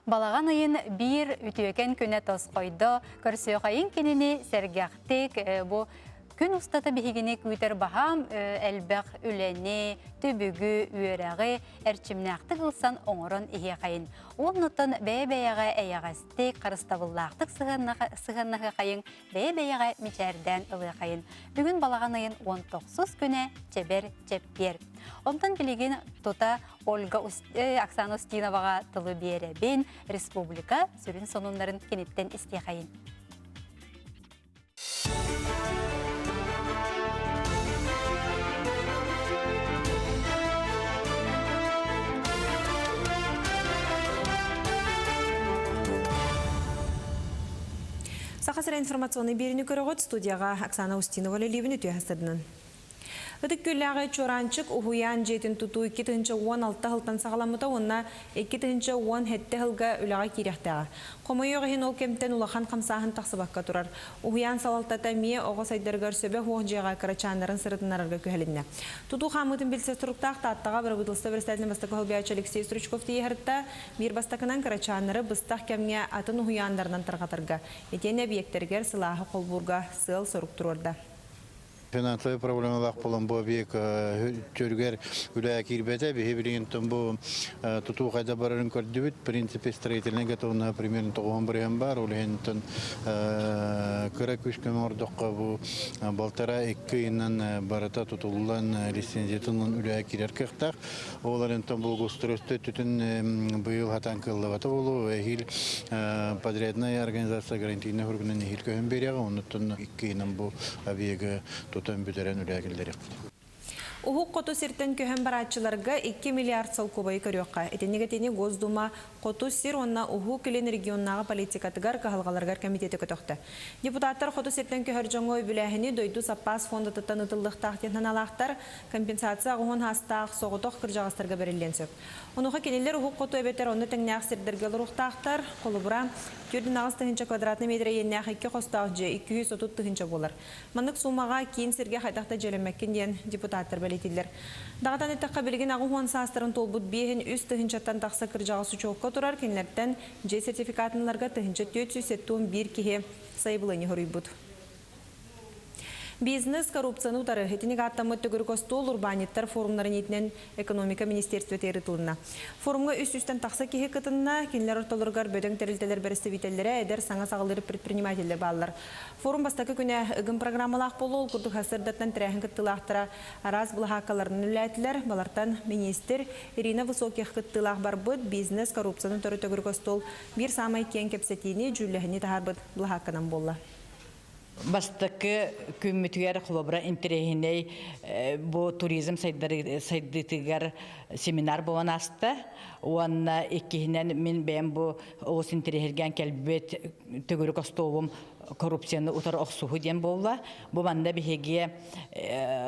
Балаҕан ыйын биир үтүөкэн күнэ тосхойдо, көрсүөхайын кинини сэргэхтик бу күн устата биһигини күүтэр баһаам элбэх үлэни, түбүгү, үөрэҕи эрчимнээхтик ылсан оҥорон иһиэхэйин. Уоннуттан бэйэ-бэйэҕэ эйэҕэстик, харыстабыллаахтык сыһыаннаһыахайыҥ, бэйэ-бэйэҕэ мичээрдээн ылыахайын. Бүгүн балаҕан ыйын 19 күнэ чэбэр чэппиэр. Онтон билигин тута Ольга Оксана Устиноваҕа тылы биэрэбин, республика сүрүн сонуннарын киниттэн истиэхэйин. Саха сирэ информационный биэриини көрөҕүт студияҕа Оксана Устинова үлэлиибин үтүө сырдынан. Ытык Күөллээҕи Чуораанчык уһуйаан дьиэтин тутуу 2016 сылтан саҕаламмыта уонна 2017 сылга үлэҕэ киириэхтээҕэ. Хомойуох иһин ол кэмтэн улахан хамсааһын тахсыбакка турар. Уһуйаан салалтата эмиэ оҕо сайдарыгар сөбө суох дьиэҕэ кырачааннарын сырытыннарарга күһэлиннэ. Тутуу хаамыытын билсэ туруктаах Тааттаҕа бырабыыталыстыба бэрэссэдээтэлин бастакы солбуйааччы Алексей Стручков тиийэ биир бастакынан кырачааннары быстах кэмҥэ атын уһуйааннарынан тарҕатарга, итиэннэ эбийиэктэригэр сылааһы холбуурга сыал-сорук туруорда. Финансовай проблемалаах буолан бу объект төрүгэр үлэ киирбэтэ. Биһи билигин бу тутуу хайда барарын көрдүбүт. В принципе, строительная готовность примерно тоҕуһун бырыһан бар. Ол иһин кыра күүс көмө ордоххо бу балтара икки ыйынан барыта тутуллан лицензиятын үлэ киирэр кыахтаах. Ол эрэнтэн благоустройство өттүтүн быйыл хатан кыллыбата болу. Эһиил подрядная организация гарантийный хургунан эһиил көһөн береҕэ. Оннуттан икки ыйынан бу объегы тутан бүтэрэн үлэ киллэриэхпит. Уһук хоту сиртэн көһөн барааччыларга 2 миллиард солкуобайы көрүөххэ. Итинник этиини Госдума Хоту сир уонна Уһук Илин регионнааҕы политикатыгар кыһалҕаларыгар комитеты көтөхтө. Депутаттар хоту сиртэн көһөр дьоҥҥо үбүлээһини дойду саппаас фондатыттан ытыллыахтаах диэн санаалаахтар. Компенсация аҕыһын хаастаах соҕотох кырдьаҕастарга бэриллиэн сөп. Онуоха кинилэр уһук хоту эбэтэр онно тэҥнээх сирдэргэ олоруохтаахтар. Холобура, 48 тыһыынча квадратный метр иэннээх икки хостоох дьиэ 230 тыһыынча буолар. Маннык суумаҕа киин сиргэ хайдах да дьиэлэммэккин диэн депутаттар бэлиэтииллэр. Даҕатан эттэххэ, билигин 80 саастарын туолбут биэһин үс тыһыынчаттан тахса кырдьаҕас учуокка турар, кинилэртэн дьиэ сертификатын ыларга 1471 киһи сайабылыанньа суруйбут. Бизнес коррупцияны утары итинник ааттаммыт төгүрүк остуол урбаанньыттар форумнарын иитинэн экономика министерствота ырытылынна. Форумҥа үс сүүстэн тахса киһи кытынна, кинилэр ортолоругар бөдөҥ тэрилтэлэр бэрэстэбиитэллэрэ, эдэр саҥа саҕалыыр предпринимателлэр бааллар. Форум бастакы күнэ ыгым программалаах буолуо, ол курдук сарсыардаттан тэрээһин кыттыылаахтара араас былаһааккаларынан үлэлээтилэр. Балартан миниистир Ирина Высоких кыттыылаах барбыт бизнес коррупцияны утары төгүрүк остуол биир саамай киэҥ кэпсэтиини, дьүүллэһиини таһаарбыт былаһаакканан буолла. Бастакы күммүтүгэр холобура интэриэһинэй бу туризм сайдыытыгар семинар буолан ааста уонна иккиһинэн мин бэйэм бу олус интэриэһиргээн кэлбит төгүрүк остуолум. коррупцияны утары охсуһу диэн буолла. Бу манна биһиги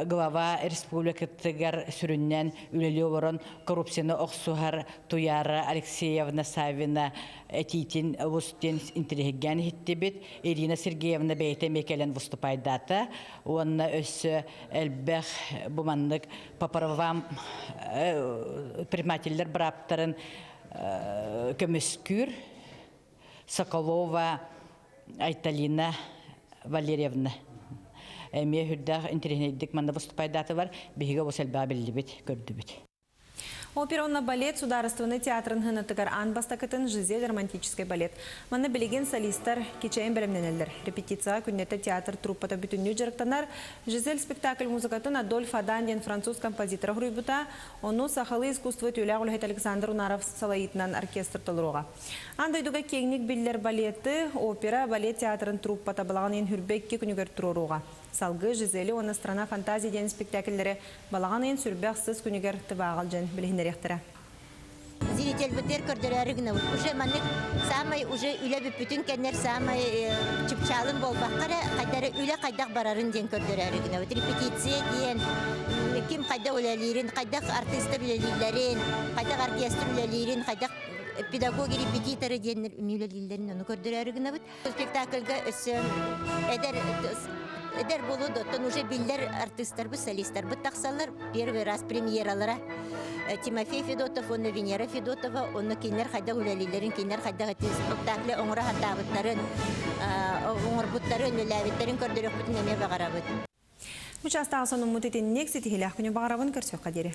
глава республикатыгар сүрүннэн үлэлии олорон коррупцияны охсуһар Туяра Алексеевна Савина этиитин олус диэн интириэһиргээн иһиттибит. Ирина Сергеевна бэйэтэ эмиэ кэлэн выступайдаата. Уонна өссө элбэх бу маннык по правам предпринимателлэр бырааптарын көмүскүүр Соколова Айталина Валерьевна эмиэ үрдээх интэриэһинэйдик манна выступайдаатылар биһиги олус элбэҕи биллибит, көрдүбүт. Опера уонна балет судаарыстыбаннай театрын ханатыгар аан бастакытын «Жизель» романтическай балет. Манна билигин солистар кичэйэн бэлэмнэнэллэр. Репетицияҕа күннэтэ театр труппата бүтүннүү дьарыктанар. «Жизель» спектакль музыкатын Адольф Адан диэн француз композитора суруйбута. Ону сахалыы искусство үтүөлээх үлэһит Александр Унаров салайыытынан оркестр толоруоҕа. Аан дойдуга киэҥник биллэр балеты, опера, балет театрын труппата балаҕан ыйын хүрбэ икки күнүгэр туруоруоҕа. Салгыы «Жизели» уонна «Страна фантазии» диэн спектакльлэри балаҕан ыйын сүрбэх сыс күнүгэр тыбааҕал дьон билиһиннэриэхтэрэ. Зрительбитигэр көрдөрөөрү гынабыт. Уже маннык саамай уже үлэ бүппүтүн кэннэр саамай чыпчаалын буолбакка эрэ хайда эрэ үлэ хайдах барарын диэн көрдөрөөрү гынабыт. Репетиция диэн ким хайдах үлэлиирин, хайдах артыыстар үлэлииллэрин, хайдах оркестр үлэлиирин, хайдах педагоги репетиторы диэннэр үлэлииллэрин ону көрдөрөөрү гынабыт. Спектакльга өссө эдэр эдэр буолуу оттон уже биллэр артыыстарбыт, солистарбыт тахсаллар. Первый раз премьералара Тимофей Федотов уонна Венера Федотова онно кинилэр хайдах үлэлииллэрин, кинилэр хайдах ити спектакль оҥоро сатаабыттарын, оҥорбуттарын, үлэлээбиттэрин көрдөрүөхпүтүн эмиэ баҕарабыт. Бу чаастааҕы сонуммут итинник ситиһилээх күнү баҕарабын көрсүөххэ диэри.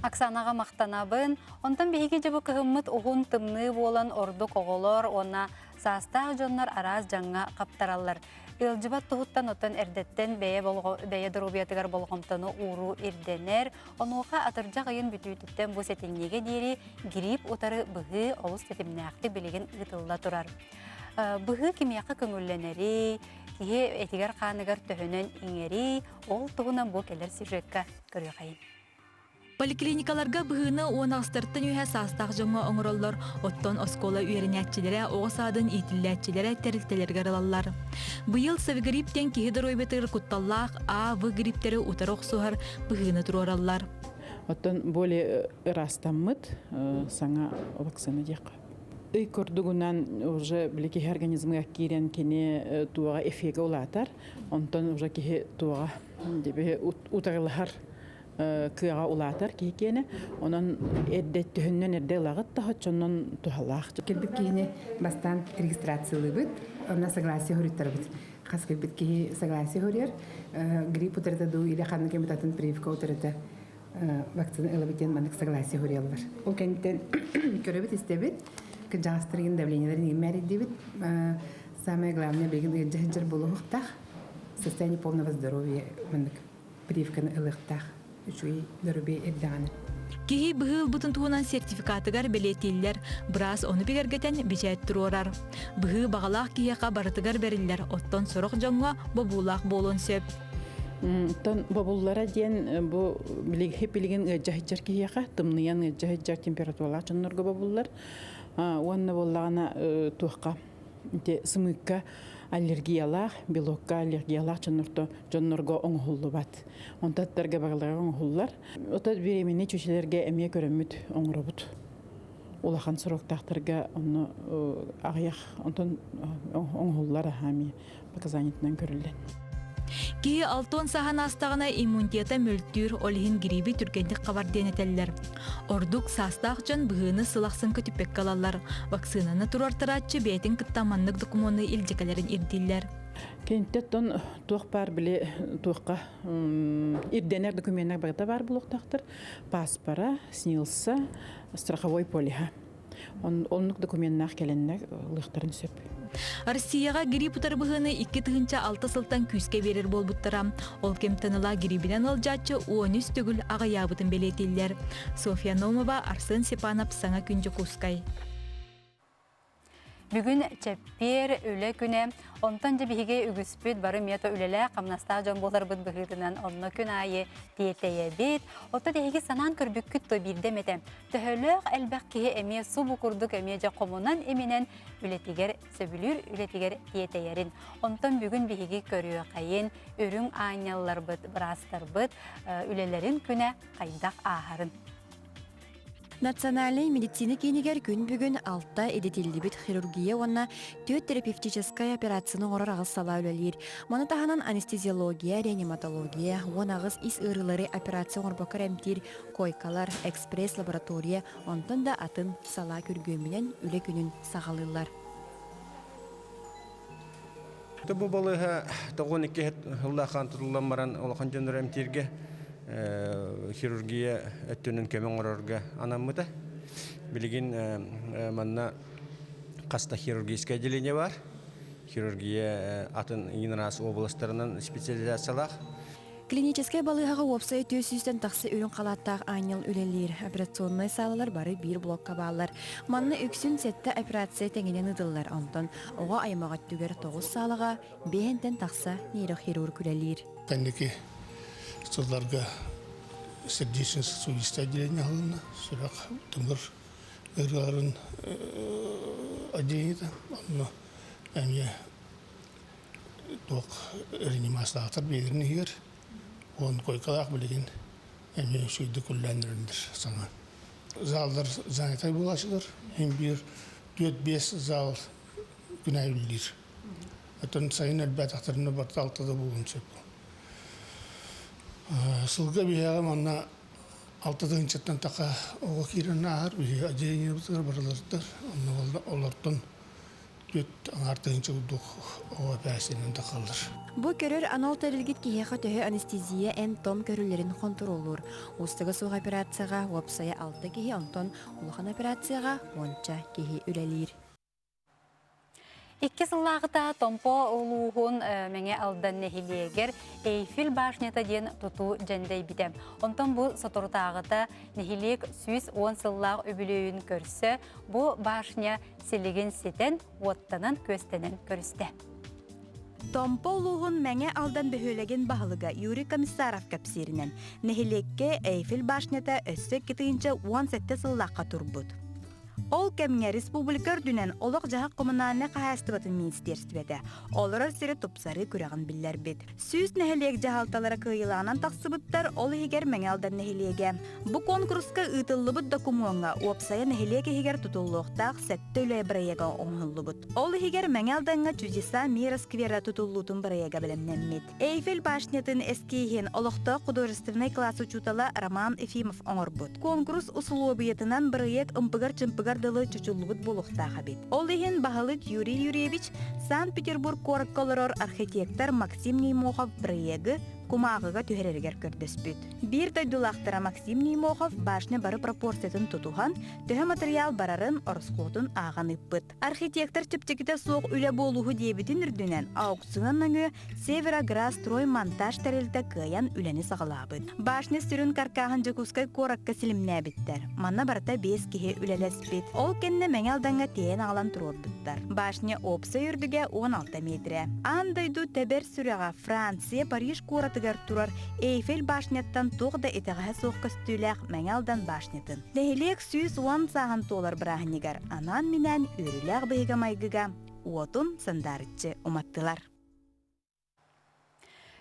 Оксанаҕа махтанабын. Онтон биһиги дьэ бу кыһыммыт уһун тымныы буолан ордук оҕолор уонна саастаах дьоннор араас дьаҥҥа хаптараллар. Ыалдьыбат туһуттан оттон эрдэттэн бэйэ, бэйэ доруобуйатыгар болҕомтону ууруу ирдэнэр. Онуоха атырдьах ыйын бүтүүтүттэн бу сэтинньигэ диэри грипп утары быһыы олус тэтимнээхтик билигин ыытылла турар. Быһыы кимиэхэ көҥүллэнэрий, киһи этигэр-хааныгар төһөнөн иҥэрий, ол туһунан бу кэлэр сюжекка көрүөхэйин. Поликлиникаларга быһыыны уон аҕыстартан үөһэ саастаах дьоҥҥо оҥороллор, оттон оскуола үөрэнээччилэрэ, оҕо саадын иитиллээччилэрэ тэрилтэлэригэр ылаллар. Быйыл Савгрипп диэн киһи доруобуйатыгар кутталлаах А, В грипптэри утары охсуһар быһыыны туруораллар. Оттон более ыраастаммыт саҥа вакцина диэххэ. Ый курдугунан уже били киһи организмыгар киирэн кини туоҕа эффегэ улаатар, онтон уже киһи туоҕа утарылаһар кыаҕа улаатар киһи киэнэ. Онон эрдэ төһөннөн эрдэ ылаҕыт да оччонон туһалаах. Кэлбит киһини бастаан регистрациялыыбыт, онно согласие хоруйтарабыт. Хас кэлбит киһи согласие хоруйар. Грипп утарыта дуу или ханнык эмит атын прививка утарыта вакцина ылабыт диэн маннык согласие хоруйаллар. Ол кэнниттэн көрөбүт истэбит, кырдьаҕастарыгын давлениеларын иҥмээрийдибит. Самое главное билигин ыалдьа сылдьар буолуохтаах. Состояние полного здоровья маннык прививканы ылыахтаах үчүгэй доруобуйа эрдэҕинэ. Киһи быһыы ылбытын туһунан сертификатыгар бэлиэтииллэр, быраас ону бигэргэтэн бичээт туруорар. Быһыы баҕалаах киһиэхэ барытыгар бэриллэр, оттон сорох дьоҥҥо бобуулаах буолуон сөп. Оттон бобуллара диэн бу билигин ыалдьа сылдьар киһиэхэ тымныйан ыалдьа сылдьар температуралаах дьоннорго бобуллар. Уонна буоллаҕына туохха ити сымыыкка аллергиялаах, белокка аллергиялаах дьоннорто дьоннорго оҥоһуллубат. Онтаттарга барылара оҥоһуллар. Ото беременный чүчэлэргэ эмиэ көрөммүт оҥоробут. Улахан сроктаахтарга онно аҕыйах онтон оҥоһуллар аһаа эмиэ показаниетынан көрүллэн. Киһи алтон саһан аастаҕына иммунитета мөлтүүр, ол иһин гриби түргэнник хабар диэн этэллэр. Ордук саастаах дьон быһыыны сыл ахсын көтүппэккэ ылаллар. Вакцинаны туруортарааччы бэйэтин кытта маннык докумуону илдьэ кэлэрин ирдииллэр. Кэнтэ туох баар били туохха ирдэнэр докуменнар барыта баар буолуохтаахтар. Паспора, СНИЛСа, страховой полиһа. Оннук докуменнаах кэлэннэр ылыахтарын сөп. Россияҕа грипп утары быһыыны 2006 сылтан күүскэ биэрэр буолбуттара. Ол кэмтэн ыла грибинэн ыалдьааччы 13 төгүл аҕыйаабытын бэлиэтииллэр. Софья Номова, Арсен Степанов, Саҥа күн Дьокуускай. Бүгүн чэппиэр үлэ күнэ. Онтон дьэ биһиги үгүспүт бары мето үлэлээх, хамнастаах дьон буоларбыт быһыытынан онно күн аайы тиэтэйэбит. Оттон эһиги санаан көрбүккүт то биирдэ эмэтэ төһөлөөх элбэх киһи эмиэ субу курдук эмиэ дьэ хомунан-иминэн үлэтигэр сөбүлүүр үлэтигэр тиэтэйэрин. Онтон бүгүн биһиги көрүөхэйин, үрүҥ аанньалларбыт, быраастарбыт үлэлэрин күнэ хайдах ааһарын. Национальнай медицина киинигэр күн бүгүн алта идэтиллибит хирургия уонна түөрт терапевтическай операцияны оҥорор аҕыс салаа үлэлиир. Маны таһынан анестезиология, реаниматология, 18 ис ыарыылары операция оҥорбокко эмтиир койкалар, экспресс-лаборатория, онтон да атын салаа күргүөмүнэн үлэ күнүн саҕалыыллар. Бу балыыһа 92 сыллаахаан тутуллан баран улахан дьоннору эмтииргэ хирургия өттүнэн көмө оҥорорго анаммыта. Билигин манна хаста хирургическое отделение бар. Хирургия атын иин областарынан специализациялаах. Клиническэй балыыһаҕа уопсай 400-тэн тахса үрүҥ халааттаах аанньал үлэлиир. Операционнай саалалар бары биир блокка бааллар. Манна үксүн сэттэ операция тэҥинэн ыытыллар. Онтон оҕо аймах өттүгэр тоҕус саалаҕа биэһинтэн тахса нейрохирург үлэлиир. Кэнники сылларга сердечно-сосудистое отделение аһылынна. Сүрэх тымыр ыарыыларын отделениета. Онно эмиэ туох реанимациялаахтар биэрин иһигэр уон койкалаах билигин эмиэ үчүгэйдик үллээн саҥа заллар занятай буолааччылар иһин биир түөрт биэс зал күн аайы үлэлиир оттон сайын элбээтэхтэринэ барыта алтада буолуон сөп сылга биһиэхэ манна алта тыһыынчаттан таха оҕо киирэн ааһар биһиги отделениебытыгар барыларыттар онно олортон түөрт аҥаар тыһыынча курдук оҕо эпээсинэн тахаллар. Бу көрөр анал тэрилгит киһиэхэ төһө анестезия эм-том көрүллэрин хонтуруоллуур. Уустуга суох операцияҕа уопсайа алта киһи, онтон улахан операцияҕа уонча киһи үлэлиир. Икки сыллааҕыта Томпо улууһун Мэҥэ Алдан нэһилиэгэр Эйфель башнята диэн тутуу дьэндэйбитэ. Онтон бу соторутааҕыта нэһилиэк 110 сыллаах үбүлүөйүн көрсө бу башня силигин ситэн, уоттанан-күөстэнэн көрүстэ. Томпо улууһун Мэҥэ Алдан бөһүөлэгин баһылыга Юрий Комиссаров кэпсииринэн, нэһилиэккэ Эйфель башнята өссө 2017 сыллаахха турбут. Ол кэмҥэ республика үрдүнэн олох-дьаһах коммунальнай хаһаайыстыбатын министиэрстибэтэ олорор сири тупсарыы күрэҕин биллэрбит. 100 нэһилиэк дьаһалталара кыайыылаанан тахсыбыттар, ол иһигэр Мэҥэ Алдан нэһилиэгэ. Бу куонкуруска ыытыллыбыт докумуоҥҥа уопсайа нэһилиэк иһигэр тутуллуохтаах сэттэ үлэ бырайыага оҥоһуллубут. Ол иһигэр Мэҥэ Алдаҥҥа Чудеса мира сквера тутуллуутун бырайыага бэлэмнэммит. Эйфель башнятын эскииһин олохтоох художественнай класс учуутала Роман Ефимов оҥорбут. Куонкурус усулуобуйатынан бырайыак ымпыгар-чымпыгар дылы чочуллубут буолуохтаах эбит. Ол иһин баһылык Юрий Юрьевич Санкт-Петербург куоракка олорор архитектор Максим Неймохов бырайыагы кумааҕыга түһэрэригэр көрдөспүт. Биир дойдулаахтара Максим Неймохов башня бары пропорциятын тутуһан, төһө матырыйаал барарын, ороскуотун ааҕан ыыппыт. Архитектор чэпчэкитэ суох үлэ буолууһу диэбитин үрдүнэн, аукцион нөҥүө Североградстроймонтаж тэрилтэ кыайан үлэни саҕалаабыт. Башня сүрүн каркааһын Дьокуускай куоракка силимнээбиттэр. Манна барыта биэс киһи үлэлэспит. Ол кэннэ Мэҥэ Алдаҥҥа тиэйэн аҕалан туруорбуттар. Башня уопсай үрдүгэ 16 миэтирэ. Аан дойду тэбэр сүрэҕэ Франция Париж куоратыгар турар Эйфель башняттан туох да итэҕэһэ суох көстүүлээх Мэҥэ Алдан башнятын. Нэһилиэк 110 сааһын туолар бырааһынньыгар анаан-минээн үөрүүлээх быһыыга-майгыга уотун сандаарыччы уматтылар.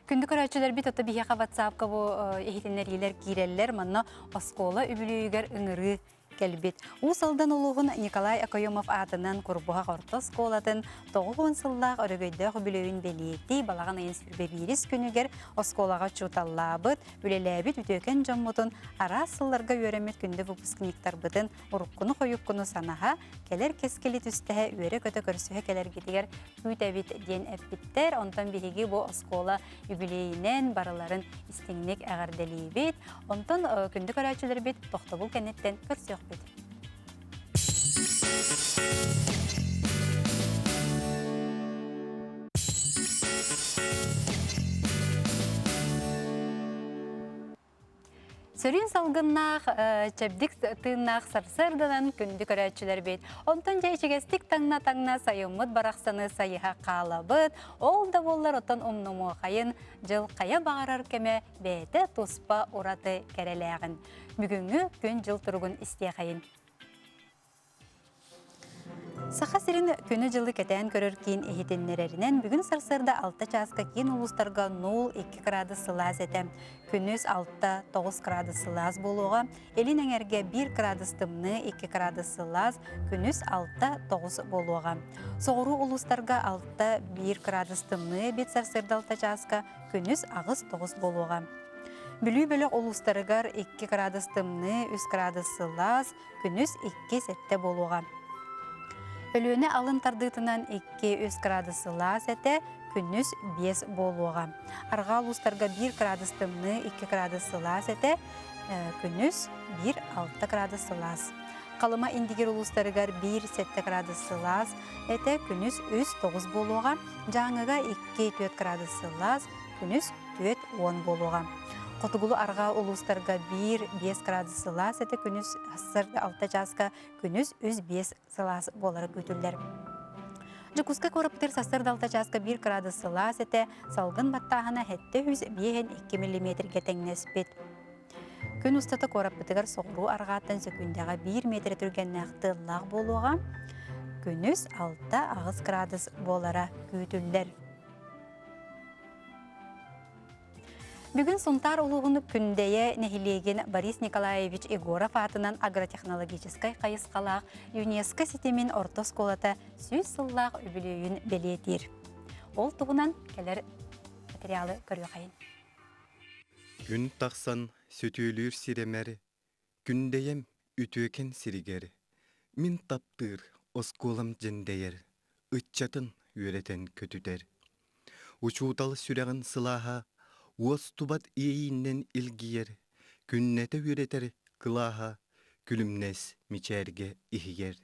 Күндү көрөөччүлэрбит ото биһиэхэ WhatsApp-ка бу иһитиннэриилэр киирэллэр. Манна оскуола үбүлүөйүгэр ыҥырыы кэлбит. Уус Алдан улууһун Николай Окоемов аатынан Курбуһах орто оскуолатын 90 сыллаах өрөгөйдөөх үбүлүөйүн бэлиэтии балаҕан ыйын сүүрбэ биирис күнүгэр оскуолаҕа учууталлаабыт, үлэлээбит үтүөкэн дьоммутун араас сылларга үөрэммит күндү выпускниктарбытын уруккуну-хойуккуну санаһа, кэлэр кэскили түстэһэ, үөрэ-көтө көрсүһэ кэлэргитигэр күүтэбит диэн эппиттэр. Онтон биһиги бу оскуола юбилейинэн барыларын истиҥник эҕэрдэлиибит. Онтон күндү көрөөччүлэрбит тохтобул кэнниттэн көрсүөхпүт. Сөрүүн салгыннаах, чэбдик тыыннаах сарсыарданан күндү көрөөччүлэрбит. Онтон дьэ ичигэстик таҥна-таҥна сайыммыт барахсаны сайыһа хаалабыт. Ол да буоллар оттон умнумуохайын дьыл хайа баҕарар кэмэ бэйэтэ туспа ураты кэрэлээҕин. Бүгүҥҥү күн-дьыл туругун истиэхэйин. Саха сирин күнү-дьылы кэтээн көрөр киин иһитиннэрэринэн, бүгүн сарсыарда 6 чааска киин улуустарга 0-2 градус сылаас этэ. Күнүс 6-9 градус сылаас буолуоҕа. Илин эҥэргэ 1 градус тымныы, 2 градус сылаас, күнүс 6-9 буолуоҕа. Соҕуруу улуустарга 6-1 градус тымныы эбит сарсыарда 6 чааска, күнүс 8-9 буолуоҕа. Бүлүү бөлөх улуустарыгар 2 градус тымныы, 3 градус сылаас, күнүс 2-7 буолуоҕа. Өлүөнэ алын тардыытынан 2-3 градус сылаас этэ, күнүс 5 буолуоҕа. Арҕаа улуустарга 1 градус тымныы, 2 градус сылаас этэ, күнүс 1-6 градус сылаас. Халыма Индигир улуустарыгар 1-7 градус сылаас этэ, күнүс 3-9 буолуоҕа. Дьааҥыга 2-4 градус сылаас, күнүс 4-10 буолуоҕа. Хотугулу-арҕаа улуустарга 1-5 градус сылаас этэ күнүс сарсыарда 6 чааска күнүс 3-5 сылаас буолара күүтүллэр. Дьокуускай куораппытыгар сарсыарда 6 чааска 1 градус сылаас этэ, салгын баттааһына 705 2 миллиметргэ тэҥнэспит. Күн устата куораппытыгар соҕуруу арҕааттан сөкүүндэҕэ 1 метр түргэннээх тыаллаах буолуоҕа. Күнүс 6-8 градус буолара күүтүллэр. Бүгүн Сунтаар улууһун Күндэйэ нэһилиэгин Борис Николаевич Егоров аатынан агротехнологическай хайысхалаах ЮНЕСКО ситимин орто оскуолата 100 сыллаах үбүлүөйүн бэлиэтиир. Ол туһунан кэлэр материалы көрүөхэйин. Күн тахсан сөтүөлүүр сирэмэр, Күндэйэм үтүөкэн сиригэр, Мин таптыыр оскуолам дьэндэйэр, Ыччатын үөрэтэн көтүтэр. Учуутал сүрэҕин сылааһа Уостубат иэйииннэн илгийэр, Күннэтэ үөрэтэр кылааһа Күлүмнэс мичээргэ иһийэр.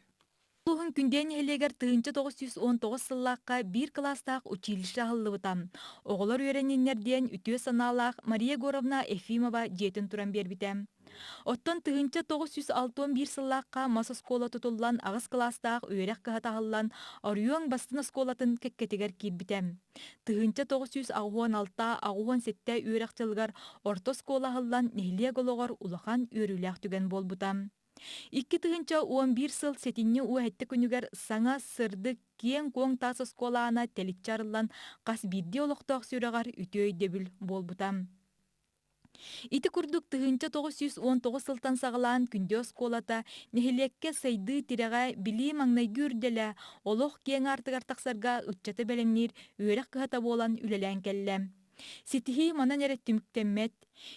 Улууһун Күндэ нэһилиэгэр 1919 сыллаахха биир кылаастаах училище аһыллыбыта. Оҕолор үөрэнниннэр диэн үтүө санаалаах Мария Егоровна Ефимова дьиэтин туран биэрбитэ. Оттон 1961 сыллаахха мас оскуола тутуллан аҕыс кылаастаах үөрэх кыһата аһыллан Оройуон бастыҥ оскуолатын кэккэтигэр киирбитэ. 1986-87 үөрэх дьылыгар орто оскуола аһыллан нэһилиэк олоҕор улахан үөрүүлээх түгэн буолбута. 2011 сыл сэтинньи уоһэтти күнүгэр саҥа, сырдык, киэҥ-куоҥ таас оскуола аана тэличчи арыллан хас биирдии олохтоох сүрэҕэр үтүө өйдөбүл буолбута. Ити курдук 1919 сылтан саҕалаан Күндү оскуолата нэһилиэккэ сайдыы тирэҕэ, билии маҥнайгы үрдэлэ, олох киэҥ аартыгар тахсарга ыччаты бэлэмниир үөрэх кыһата буолан үлэлээн кэллэ. Ситиһии манан эрэ түмүктэммэт.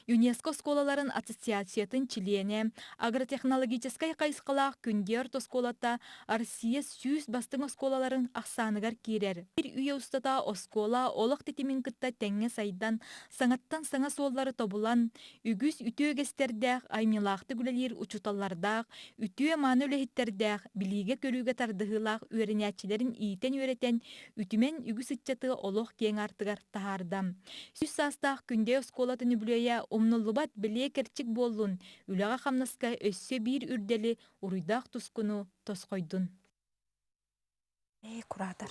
ЮНЕСКО оскуолаларын ассоциациятын чилиэнэ, агротехнологическай хайысхалаах Күндү оскуолата Россия 100 бастыҥ оскуолаларын ахсааныгар киирэр. Биир үйэ устата оскуола олох тэтимин кытта тэҥҥэ сайдан, саҥаттан саҥа суоллары тобулан, үгүс үтүө үгэстэрдээх, айымньылаахтык үлэлиир учууталлардаах, үтүө-мааны үлэһиттэрдээх, билиигэ-көрүүгэ тардыһыылаах үөрэнээччилэрин иитэн-үөрэтэн, үтүмэн үгүс ыччаты олох киэҥ аартыгар таһаарда. 100 саастаах Күндэй оскуолатын үбүлүөйэ умнуллубат бэлиэ кэрчик буоллун, үлэҕэ-хамнаска өссө биир үрдэли, уруйдаах тускуну тосхойдун. Эй, куратор.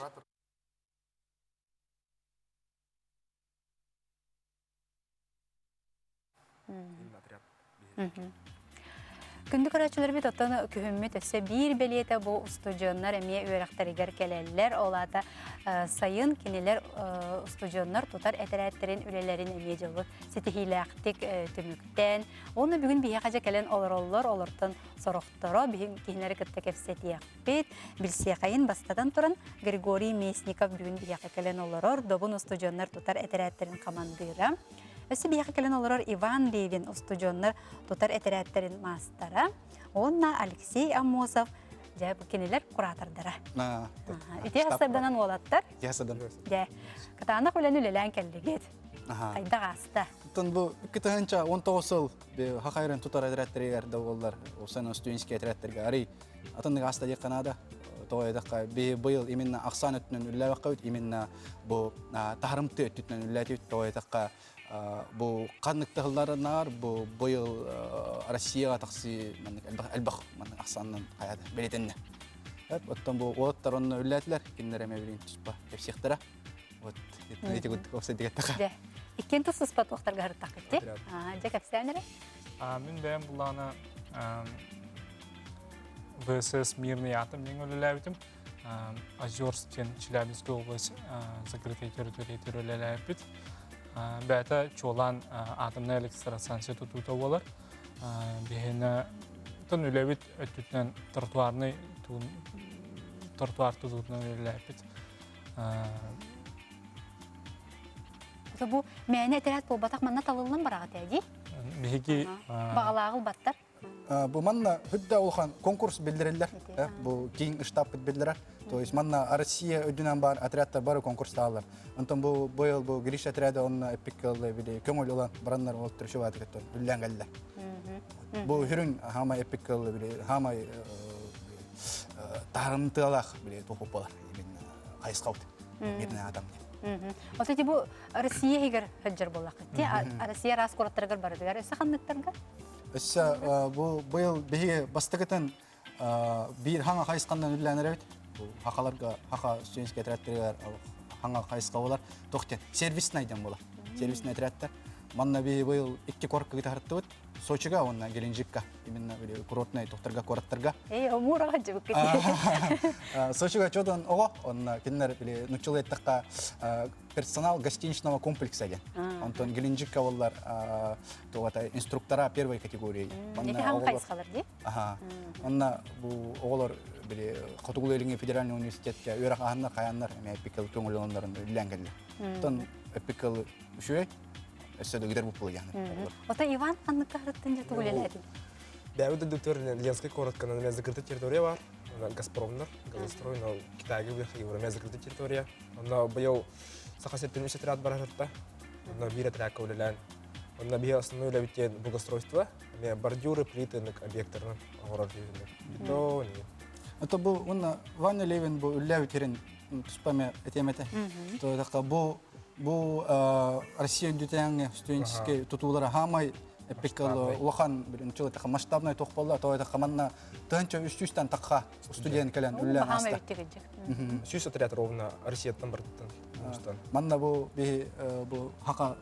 Күндү көрөөччүлэрбит оттон күһүммүт өссө биир бэлиэтэ бу устудьуоннар эмиэ үөрэхтэригэр кэлэллэр. Ол аата сайын кинилэр устудьуоннар тутар этэрээттэрин үлэлэрин эмиэ дьылбыт ситиһиилээхтик түмүктээн. Уонна бүгүн биһиэхэ дьэ кэлэн олороллор, олортон сорохторо биһин кинилэри кытта кэпсэтиэх Билсиэхпит, билсиэхэйин бастатан туран Григорий Местников бүгүн биһиэхэ кэлэн олорор, Добун устудьуоннар тутар этэрээттэрин хамандыыра. Өссө биһиэхэ кэлэн олорор Иван Левин устудьуоннар тутар этэрээттэрин маастара уонна Алексей Аммосов дьэ бу кинилэр куратордара. Ити хасарданан уолаттар. Дьэ, кытаанах үлэни үлэлээн кэллигит. Хайдах ааста? Оттон бу 2019 сыл хахайрын тутар этэрээттэригэр да буоллар, уопсайынан студенческий этэрээттэргэ арый Атыннык ааста диэххэ наада. Тоҕо диэтэххэ, биһи быйыл именно ахсаан өттүнэн үллээбэххэ именно бу таһарымты өттүтүнэн үллээтибит. Тоҕо диэтэххэ, бу ханнык тыһылларынаар бу быйыл Россияҕа тахсыы маннык элбэх элбэх маннык ахсаанынан хайата бэлиэтэннэ. Оттон бу уолаттар онно үллээтилэр, кинилэр эмэ билигин туспа кэпсиэхтэрэ. Вот ити курдук Дьэ, иккиэн тус-туспа туохтарга сырыттаххыт дии? Дьэ, кэпсээн эрэ. Мин бэйэм буллаҕына ВСС Мирный атом диэн үлэлээбитим. Озерск диэн Челябинская область закрытой территория үлэлээбиппит. Бэйэтэ чуолаан атомнай электростанция тутуута буолар. Биһиэнэ тон үлэбит өттүтүнэн тротуарный тротуар тутуутунан үлэлээбиппит. Бу мээнэ этэрээт буолбатах манна талыллан бараҕыт ээ дии? Биһиги Баҕалааҕыл баттар. Бу манна хүддэ улахан конкурс биллэриллэр. Бу киин штабпыт биллэрэр. То есть манна Россия үрдүнэн бар отрядтар бары конкурстаалар. Онтон бу быйыл бу Гриш отряды онно эппиккэ били көҥүл ылан бараннар ол түршүбааты кеттон үллэн кэллэ. Бу хүрүн хаамай эппиккэ били хаамай таарымтыалаах били тухуппалар именно хайысхабыт. Мирный атом. Вот эти бу Россия иһигэр сылдьар буоллаххыт дии. Россия араас куораттарыгар барытыгар өссө ханныктарга? Өссө бу быйыл биһиги бастакытын биир хаҥа хайысханан үлэлээн эрэбит. Бу хахаларга хаха студенческий отрядтарыгар хаҥа хайысха болар. Тохтен сервисный ден болар. Сервисный отрядтар. Манна биһи быйыл икки куоракка кытаһырттыбыт. Сочига уонна Геленджикка именно курортный тохтарга куораттарга. Эй, омураға жыбыкка. Сочига чодон оҕо, онна кинилер били нуччалыы эттэххэ персонал гостиничного комплекса диэн. Онтон Геленджикка боллар тугата инструктора первой категории. Эти хаҥ хайысхалар дии? Аха. Онна бу оҕолор били Хотугулуу Илиҥҥи федеральный университетка үөрэх аһаннар хайаннар эми эпикэл көҥүл оннорун үллээн кэллэ. Оттон эпикэл үчүгэй өссө да ыытар буппулуйааны. Ото Иван ханныкка харыттын дьэ тугу үлэлээтин? Бэйэбит дойдутугар Ленскэй куоратка эмиэ закрытый территория бар. Газпромнар, Газострой, но Китайга эмиэ закрытый территория. Онно быйыл Саха сиртэн үс отряд барарта. Онно биир отрядка үлэлээн. Онно биһи основной үлэбит диэн благоустройство, эмиэ бордюры, плиты объекттарын оҥорор бетон. Это бу уонна Ваня Левин бу үллээбит сирин туспа эмэ этиэм этэ. То бу бу Россия үрдүтээҥи студенческий тутуулара хаамай эппиккэ улахан билин масштабный туох буолла то это манна тыһынча үс сүүстэн тахха студент кэлэн үллээн аста. Сүүс отряд ровно Россияттан бардыттан. Манна бу биһи бу хака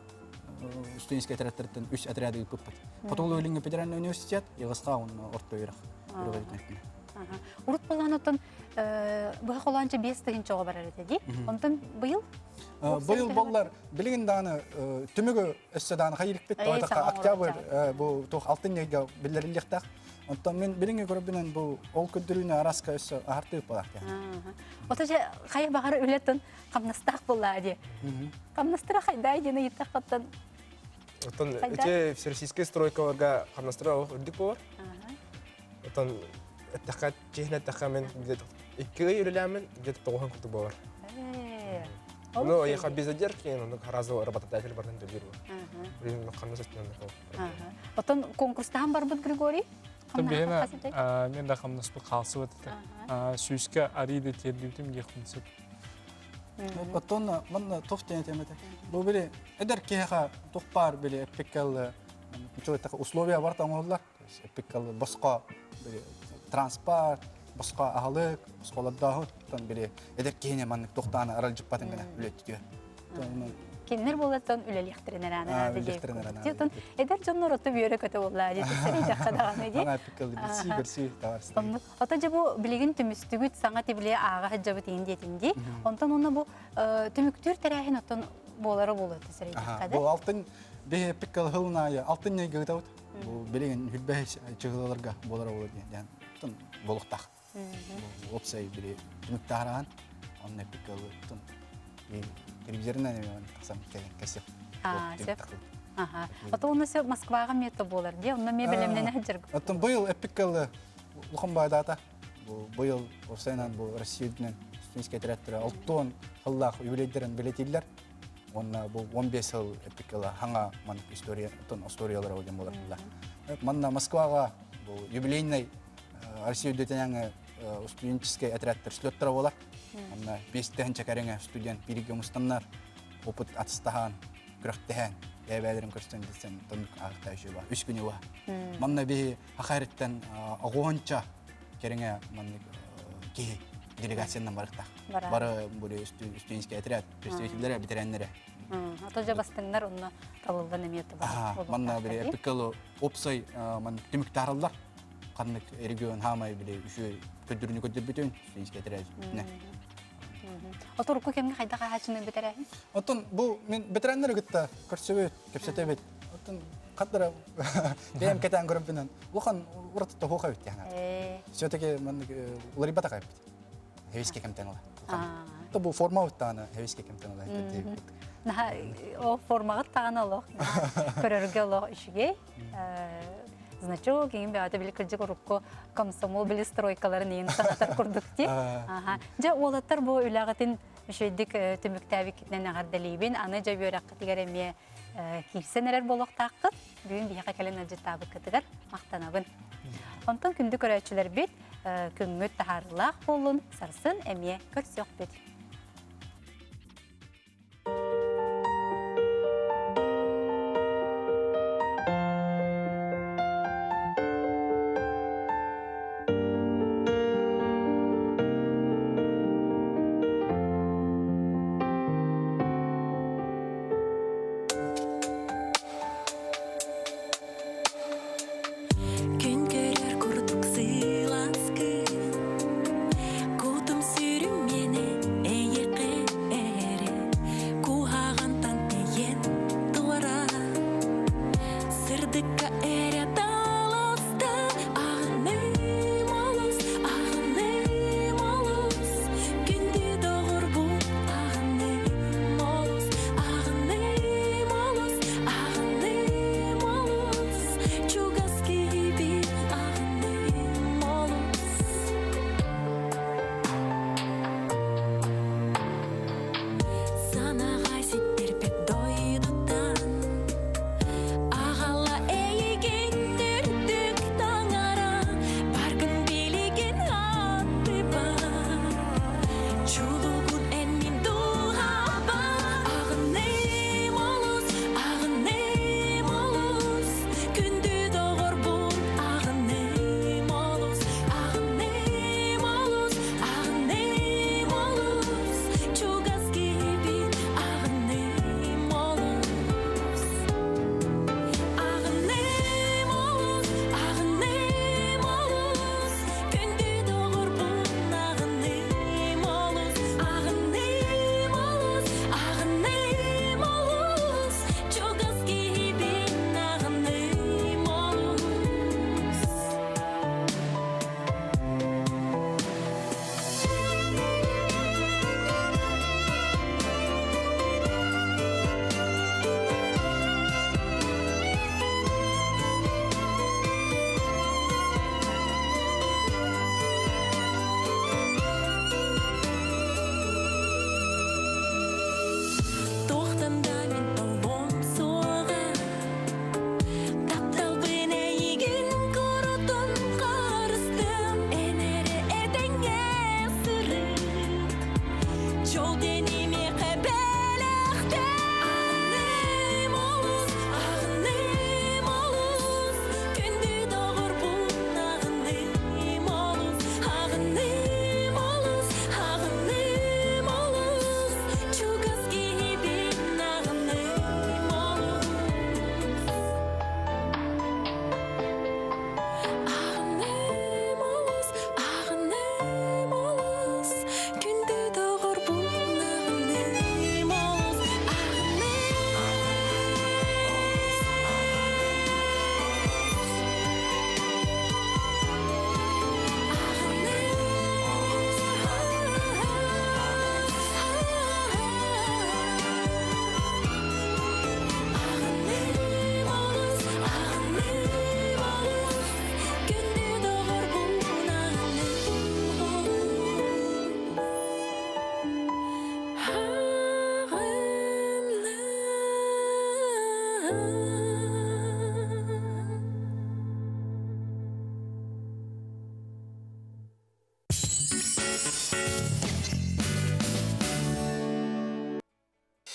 студенческий отрядтарыттан үс отряды ыыппыппыт. Хотугулуу Илиҥҥи федеральный университет, Иҕысха уонна орто үөрэх. Урут боллоон оттон быһа холоонча 5000 оҕо барар этэ дии. Онтон быйыл? Быйыл боллар билигин дааны түмүгү өссө дааны хайырыкпит. Октябрь бу туох алтынньыга биллэриллиэхтээх. Онтон мен билиҥҥи көрөбүнэн бу ол көрдөрүүнү араска өссө аһартыып балаах. Ото же хайа баҕар үлэтин хамнастаах буоллаа дии. Хамнастара хайдай диэн ыйыттаххаттан Оттон ити всероссийскай стройкаларга хамнастара олох үрдүк буолар. Оттон эттэххэ, чиһин эттэххэ мен где-то икки ый үлэлээммин где-то тоҕуһан курдук буолар. Ну, я без задержки, но разово работодатель бартын төлүүр. Блин, хамнас өттүнэн Оттон конкурстаан барбыт Григорий? Биһиэнэ мен да хамнаспыт хаалсыбыт этэ. Сүүскэ арыйда тиэрдибитим диэхпин сөп. Оттон манна туох диэн этиэм этэ. Бу били эдэр киһиэхэ туох баар били эппиккэл условия барыта оҥоһуллар. Эппиккэл босхо били транспорт, босхо аһылык, босхолордооһун били эдэр киһини маннык туохтаан аралдьыппатын гына үлэттиэ. Кинилэр буолаттан үлэлиэхтэрин араана диэбит. Эдэр дьоннор оту үөрэ көтө буоллаа диэт сэрэйдэххэ даҕаны дии. Билсии көрсүү товарищ. Ото дьэ бу билигин түмүстүгүт саҥа тибилиэ ааҕа сылдьабыт иин диэтин дии. Онтон уонна бу түмүктүүр тэрээһин оттон буолара буолуо сэрэйдэххэ да. Бу алтын биһи эппиккэ хылын аайы алтын ньайга ыытабыт. Бу билигин хүрбэһ чыгылаларга буолара буолуо диэн болуктаах. Уопсай били түмүктаараан онно эппиккэ ылыттын телевизорынан эми тахсан кэлэн кэсип. Сөп. Аха. Ото онно сөп Москваҕа миэтэ буолар дии. Онно миэ бэлэмнэнэ сылдьар. Оттон быйыл эппиккэ ылы улахан баайдаата. Бу быйыл уопсайынан бу Россия үрдүнэн студенческий отрядтара алтуон сыллаах юбилейдерин бэлиэтииллэр. Уонна бу 15 сыл эппиккэ ылы хаҥа маннык история, оттон историялара диэн буолар. Манна Москваҕа бу юбилейный Россия үрдүтэнээҥи студенческий отрядтар слеттара болар. Онно 5 кэриҥэ студент бииргэ мустаннар опыт атыстаһан, күрэхтэһэн, бэйэ-бэйэлэрин көрсөн билсэн тоннук ааҕыта үчүгэй ба. Үс күнү ба. Манна биһи хахайрыттан оҕуонча кэриҥэ маннык киһи делегациянан барыктаах. Бары бу студенческий отряд представителлэрэ, бэтэрээннэрэ. Ото дьэ бастыҥнар онно талыллан эмиэ туба. Манна били эпиккалы опсай ман түмүк таараллар. Ханнык регион хаамай били үчүгэй көрдөрүүнү көрдөрбүтүн студенческий отряд. Отурукку кэмҥэ хайдах аһааччыны бэтэрээһин? Оттон бу мен бэтэрээннэри кытта көрсөбүт, кэпсэтэбит. Оттон хаттара бэйэм кэтээн көрөмпүнэн улахан ураты тоһуоха эбит диэн. Все-таки маннык уларыйбатах эбит. Хевиске кэмтэн ыла. То бу форма уттаана хевиске кэмтэн ыла. Наха о формаҕыт таҕаны олох көрөргө олох үчүгэй. Значок иҥин бэҕэтэ били кырдьык урукку комсомол били стройкаларын иин санатар курдук дии. Дьэ уолаттар бу үлэҕитин үчүгэйдик түмүктээбиккитинэн эҕэрдэлиибин. Аны дьэ үөрэххитигэр эмиэ киирсэн эрэр буолуохтааххыт. Бүгүн биһиэхэ кэлэн ыалдьыттаабыккытыгар махтанабын. Онтон күндү көрөөччүлэрбит күҥҥүт таһаарыылаах буоллун, сарсын эмиэ көрсүөхпүт.